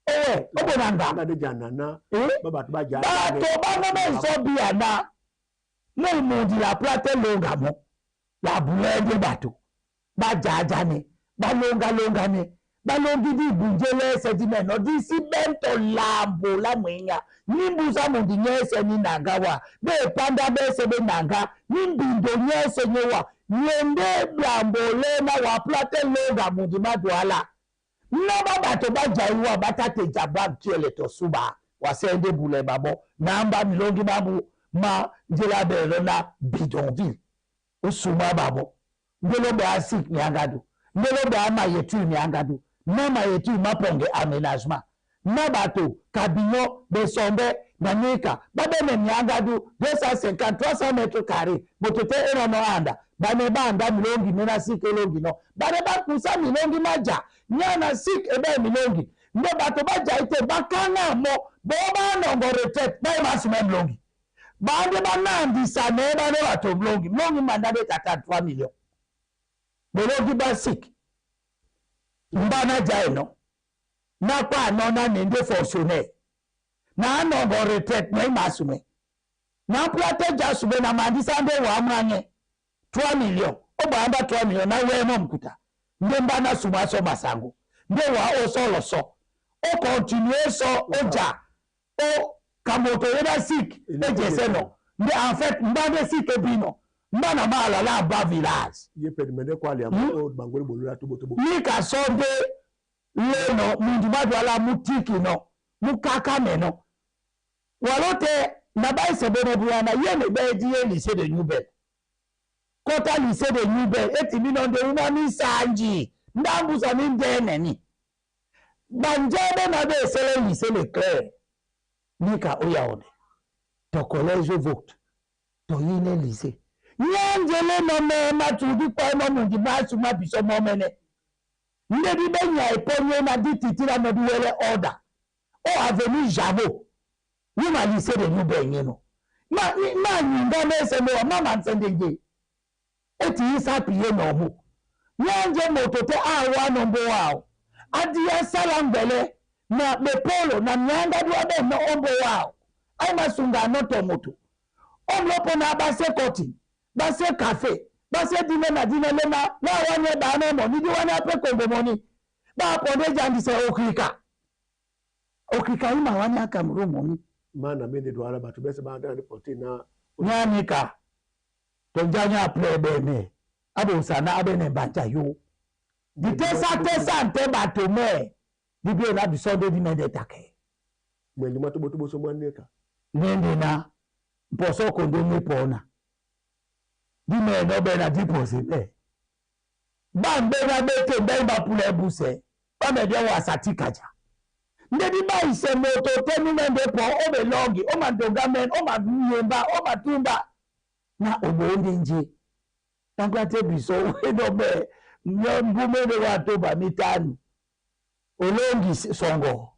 owe obonanga na de janana ba bato ba ja bato ba no me so bi ana no mundi la plate longa mo La bulende bato bajajane, balongalongane, balongi di bunjele ese di meno di si bento lambo la mwinya ni mbusa mundi nyese ni nanga wa be panda bese be nanga ni mbindo nyese nyewa nyende blambo lena wa plate longa mundi madwala naba bato bajaiwa batate jaba kiele tosuba wasende bule babo namba milongi babu ma njela belo na bidonville osuma babo ndelo be asik miangadu, ndelo be ama yetu miangadu na mayetu maponge aménagement na bato kabinyo besombe na nika babene miangadu 250 300 mètres carrés moto te enono anda bane banda milongi nena sik elongi no bane bakusa milongi maja nyana sik ebe milongi nde bato baja ete bakanga mo bo banongo retraite baye basuma milongi bande banandisa ne bane bato milongi milongi manda de tata 3 millions bolongi basik mbana jaino nakwa anona nende fonctionnaire na anongo retraite na imasume na plate jasume na mandisa nde wa mwanye 3 millions obamba 3 millions na wemo mkuta nde mbana suma so masango nde wa osolo so o continue so oja o kamoto yeba sik ejese no nde en fait mbande sik ebino mbana mala la ba village ye pedi mende kwa ali ambo bangoli bolula tubo tubo nika sonde leno muntu badwala mutiki no mukaka meno walote na baise bene buyana ye ne beji ye lycée de Newbel kota lycée de Newbel eti bino nde una misanji ndambusa ni ndene ni banjebe na be sele lycée Leclerc nika oyaone to collège vote to yine lycée nyanjele no me matudi kwa no mundi basu mabiso momene ndebi benya eponye na dititira no duwele order o avenue Jabo ni ma lycée de Newbel nyeno ma ma nyinga mese mo mama nsendenge eti isa piye no mo nyanje moto te awa no mbo wao adia sala mbele na bepolo na nyanga duabe no ombo wao ai masunga no to moto omlopo na base koti base café base dine na dine lema na wanye ba no mo ni di wane ape kongo moni ba ponde jandise okrika okrika ima wanye akamru moni mana mende dwala bato bese ba ndani poti na nyanika tonjanya plebene abo sana abene banja yo di tesa tesa nte bato me di bi na biso de di mende take mwendi mwa tubo tubo so mwaneka nende na mposo kondo mi pona di me no be na di pose be ba mbe na bete mbe ba pule buse ba me de wa sati kaja nde di ba ise moto te mi mende po o be longi o ma doga men o ma nyemba o ma tumba na obo ndi nje tangwa te biso we no be mbu mende wa toba mitanu olongi songo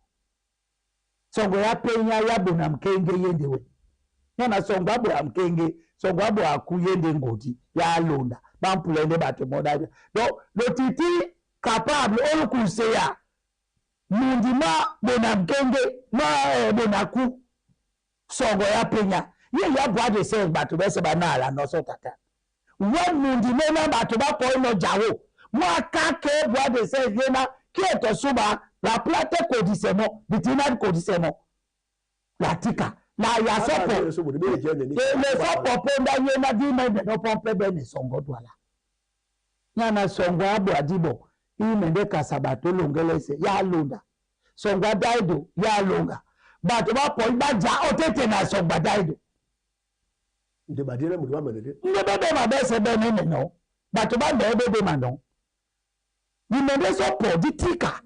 songo ya penya ya bona mkenge yende we nyana songo abo ya mkenge songo abo akuyende ngodi ya alonda bampulende bato modaja donc le titi capable olukuseya mundima bona mkenge ma bona ku songo ya penya ye ya bois de sel bato bese banala no so tata we mundima na bato ba po no jawo mo akake bois de sel yena ki eto suba la plate kodisemo bitina kodisemo la tika la ya sopo le sopo ponda yena di mende no pompe bene songo dwala nyana songo abo adibo imende kasabato longelese ya londa songo adaido ya longa bato ba po ba ja otete na songo adaido nde badile mutu ba mende nde bebe ma bese bene no bato ba nde bebe ma no imende sopo di tika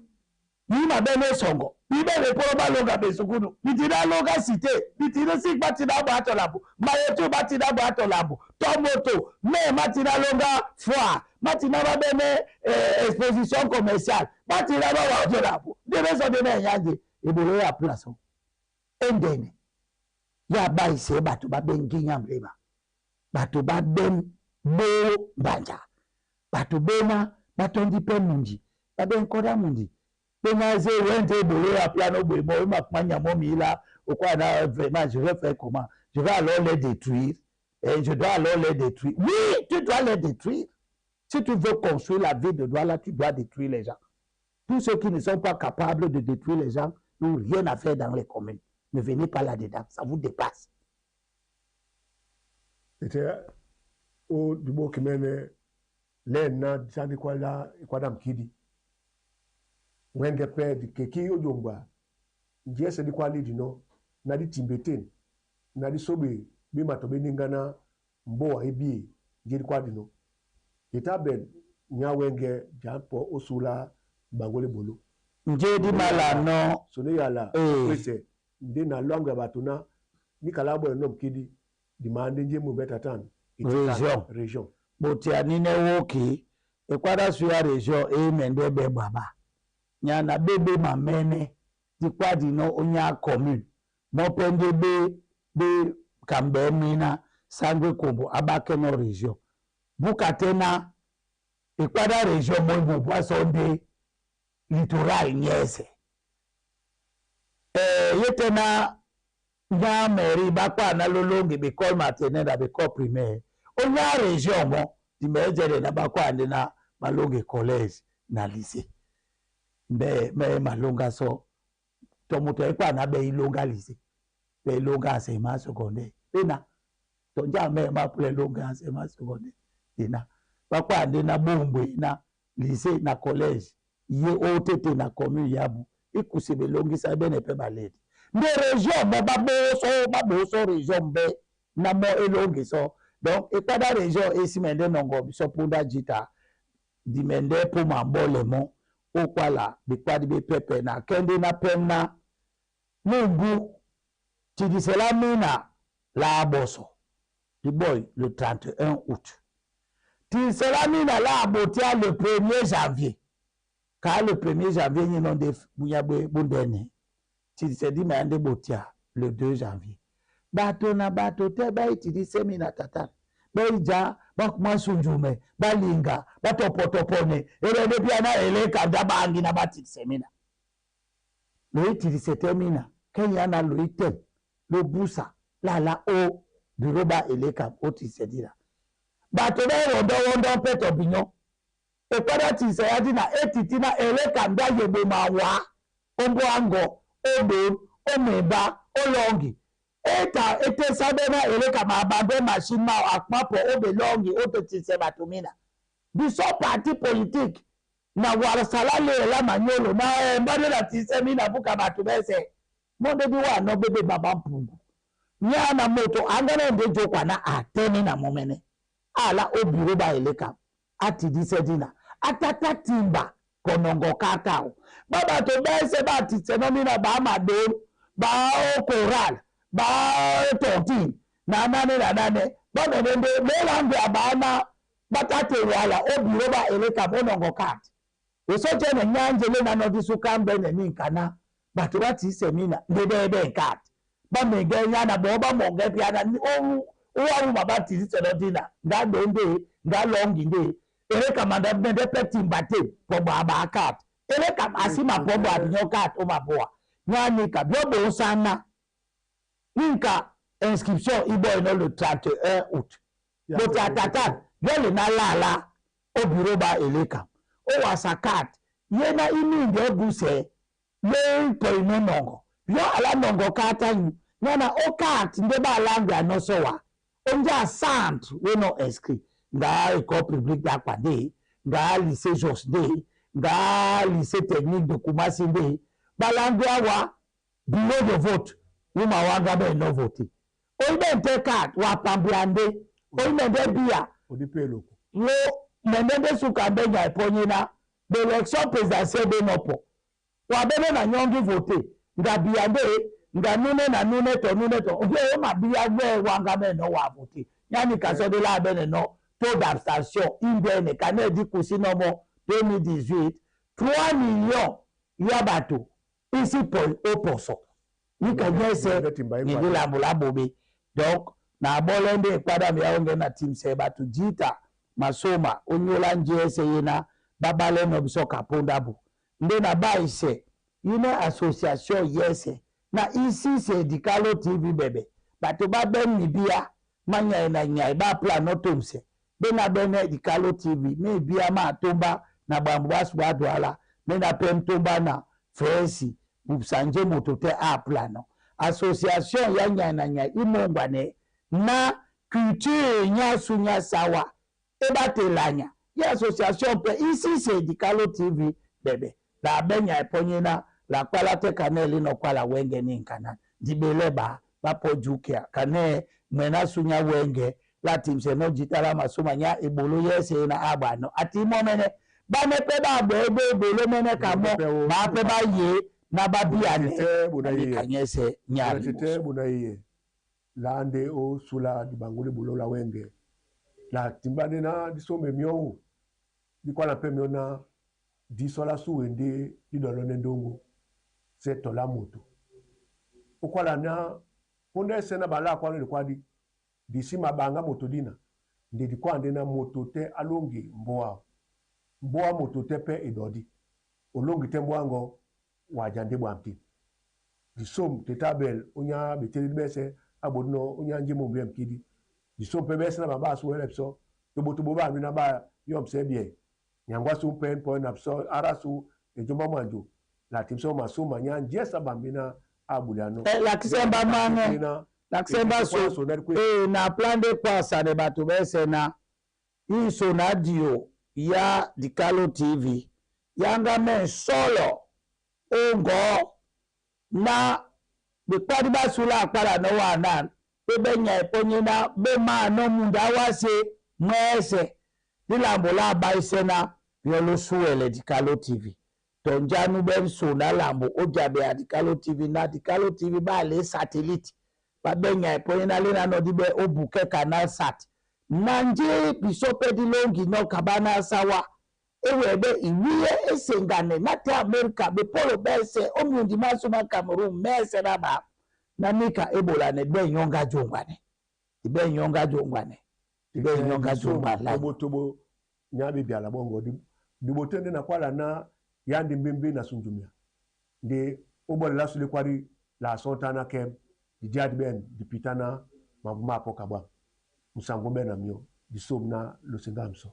ni ma bene songo ibere polo baloga besukunu bitira loga cité bitira sik batira bo atolabu mayetu batira bo atolabu tomoto me matira loga foire matina ba bene exposition commerciale batira ba wa atolabu debe so de na yanje ebolo ya place endene ya ba ise bato ba benginya mleba bato ba ben bo banja bato bena batondi pe munji ba ben koda munji Penaze wente bolé à piano boy ma panya momila au quoi na vraiment je vais faire comment je vais alors les détruire. Et je dois alors les détruire. Oui, tu dois les détruire. Si tu veux construire la ville de Douala, tu dois détruire les gens. Tous ceux qui ne sont pas capables de détruire les gens n'ont rien à faire dans les communes. Ne venez pas là-dedans, ça vous dépasse. Ete o diboki mene lena disandi kwala kwada mkidi wenge pe di keki ojongba njese di kwali dino na di timbeten na di sobe bi mato be ningana mboa ebi nje di kwadi no ita ben nya wenge jampo osula bangole bolo. Nje di mala no. Sone yala. Eh. Kwese nde na lwango ya bato na nikala bo no mkidi dimande nje mu betatan. Région. Région. Botia nine woki ekwada suya région emende be baba nyana bebe mamene dikwadi no onya commune mopende be be kambe mina sangwe kombo abake no région bukatena ekwada région mo mo boisson littoral nyese yetena nya mairie bakwa na lolongi bekole maternelle na bekole primaire onya région mo dimejere na bakwa nde na malongi collège na lycée mbe me malonga so to moto ekwa na be ilonga lycée be ilonga enseignement secondaire pena to nja me ma pule longa enseignement secondaire dina bakwa nde na bombwe na lycée na collège ye otete na commune yabu ikusi belongisa bene pe baledi nde région mo baboso région mbe na mo elongi so donc ekwada région esimende nongo biso punda jita dimende po mambole mo okwala bikwadi bepepe na kende na pemna mungu tidisela mina la boso diboy le 31 août tidisela mina la botia le 1er janvier ka le 1er janvier nyino nde bunyabwe bundene tidisedi me ande botia le 2 janvier bato na bato te baitidise mina tata beija bakumasunjume balinga batopotopone elende piana eleka nda bangi na batidise mina loitidise te mina kenya na loite lobusa lala o bureau ba eleka otisedira bato berondowondo mpe tobinyo ekwada tise ya dina etiti na eleka nda yeboma wa ombo ango odo omeba olongi eta etesabe na eleka mabambe machine ma akpapo obelongi otetise bato mina biso parti politique na warsala lela manyolo na embade na tise mina buka bato bese monde di wa no bebe baba mpungu nyana moto angana nde jokwa na atene na momene ala obiro ba eleka atidise dina atata timba konongo kakao baba to bese ba tise no mina ba mado ba o koral ba tontine na nane na nane ba mende melange abana batate wala obiro ba eleka monongo kat osoje ne nyanjele na nodisu kambe ne ninkana bato batise mina ndebe kat ba mege nyana bo ba monge piana o o baba tise no dina nga donde nga longi nde eleka manda mende peti mbate po ba ba kat eleka asima po ba binyo kat o maboa nyani ka biobo sana ninka inscription ibo ino le 31 août boti atata yole na lala o bureau ba eleka o wasakat ye na imi nde buse le po ino nongo yo ala nongo kata yu nyana o kat nde ba langue anosowa onja centre we no inscrit nga école publique d'Akwade nga lycée Jos de nga lycée technique de Kumasi de balangue awa bureau de vote wuma wanga be no vote oyibe nte card wa pambiande oyibe nde bia odipeloko wo mende suka be nya eponye na l'élection présidentielle be nopo wa bebe na nyongi vote nga bia nde nga nune na nune to oye o ma bia we wanga be no wa vote yani kaso de la be no taux d'abstention indene kana di kusinomo 2018 3 millions ya bato ici pour au pourcent nika nyese ngilambula bobe donc na bolende ekwada mi yaonge na team se bato jita masoma onyola njese yena babale no biso kaponda bu nde na baise ine association yese na ici c'est Dikalo TV bebe bato ba ben nibia Ma nyai na nyai ba planɔ tomsɛ be na bene Dikalo TV me bia ma tomba na bambu basu ba Douala me na pem tomba na Frensi bubsanje moto te a planɔ association ya nyai na nyai imongwane na culture nyasu nyasawa ebatelanya ye association mpe ici c'est Dikalo TV bebe la benya eponyena la kwala te kane lino kwala wenge ni nkana dibele ba bapo jukia kane mwena sunya wenge la timse no jitala masuma nya ebolo yese na abano ati momene bane pe ba bo ebe ebolo mene kamo ba pe ba ye na ba biane Tete buna ni iye. kanyese nya Tete buna iye. La ande o sula dibangole bulo la wenge. La timbane na disome mio. Di kwa la pe mio na disola suwende di dolo ne ndongo. Se tola moto. Okwala na ponde se na bala kwa le kwa di. Disi mabanga moto dina. Nde di kwa ande na moto te alongi mboa. Mboa moto te pe edodi. Olongi te mboa ngo wajande bwamti. Disom tetabel onya beteli bese abodno onya njimo mbem kidi. Disom pe bese na baba su elepso. Tobo tobo ba mi na ba yom se bie. Nyangwa su pen po na so arasu ejomba mwanjo. La timso masuma nya njesa bambina abulano. Eh, la kisemba mane la kisemba so eh na plan de kwasa ne bato bese na iso na dio ya Dikalo TV yanga men solo ongo na bekpadi basula akpala no wana pe benya eponye na be ma no munda wase mwese lilambo la baise na yolo suele Dikalo TV tonjanu ben so na lambo ojabe ya Dikalo TV na Dikalo TV ba le satellite ba benya eponye na le na no dibe obuke canal sat nanje biso pe di longi no kabana sawa ewe ebe iwiye esengane na te Amerika be polo bese omundi maso ma Cameroon mese na ba na nika ebola ne be nyonga jongwane be nyonga jongwane be nyonga jongwane Tobo tobo nya bi biala bongo di dibote nde na kwala na yandi mbembe na sunjumia. Nde obole la sule kwari la sontana kem di diadi ben di pitana mabuma po kabwa. Musango ben na mio di somna losenga mso.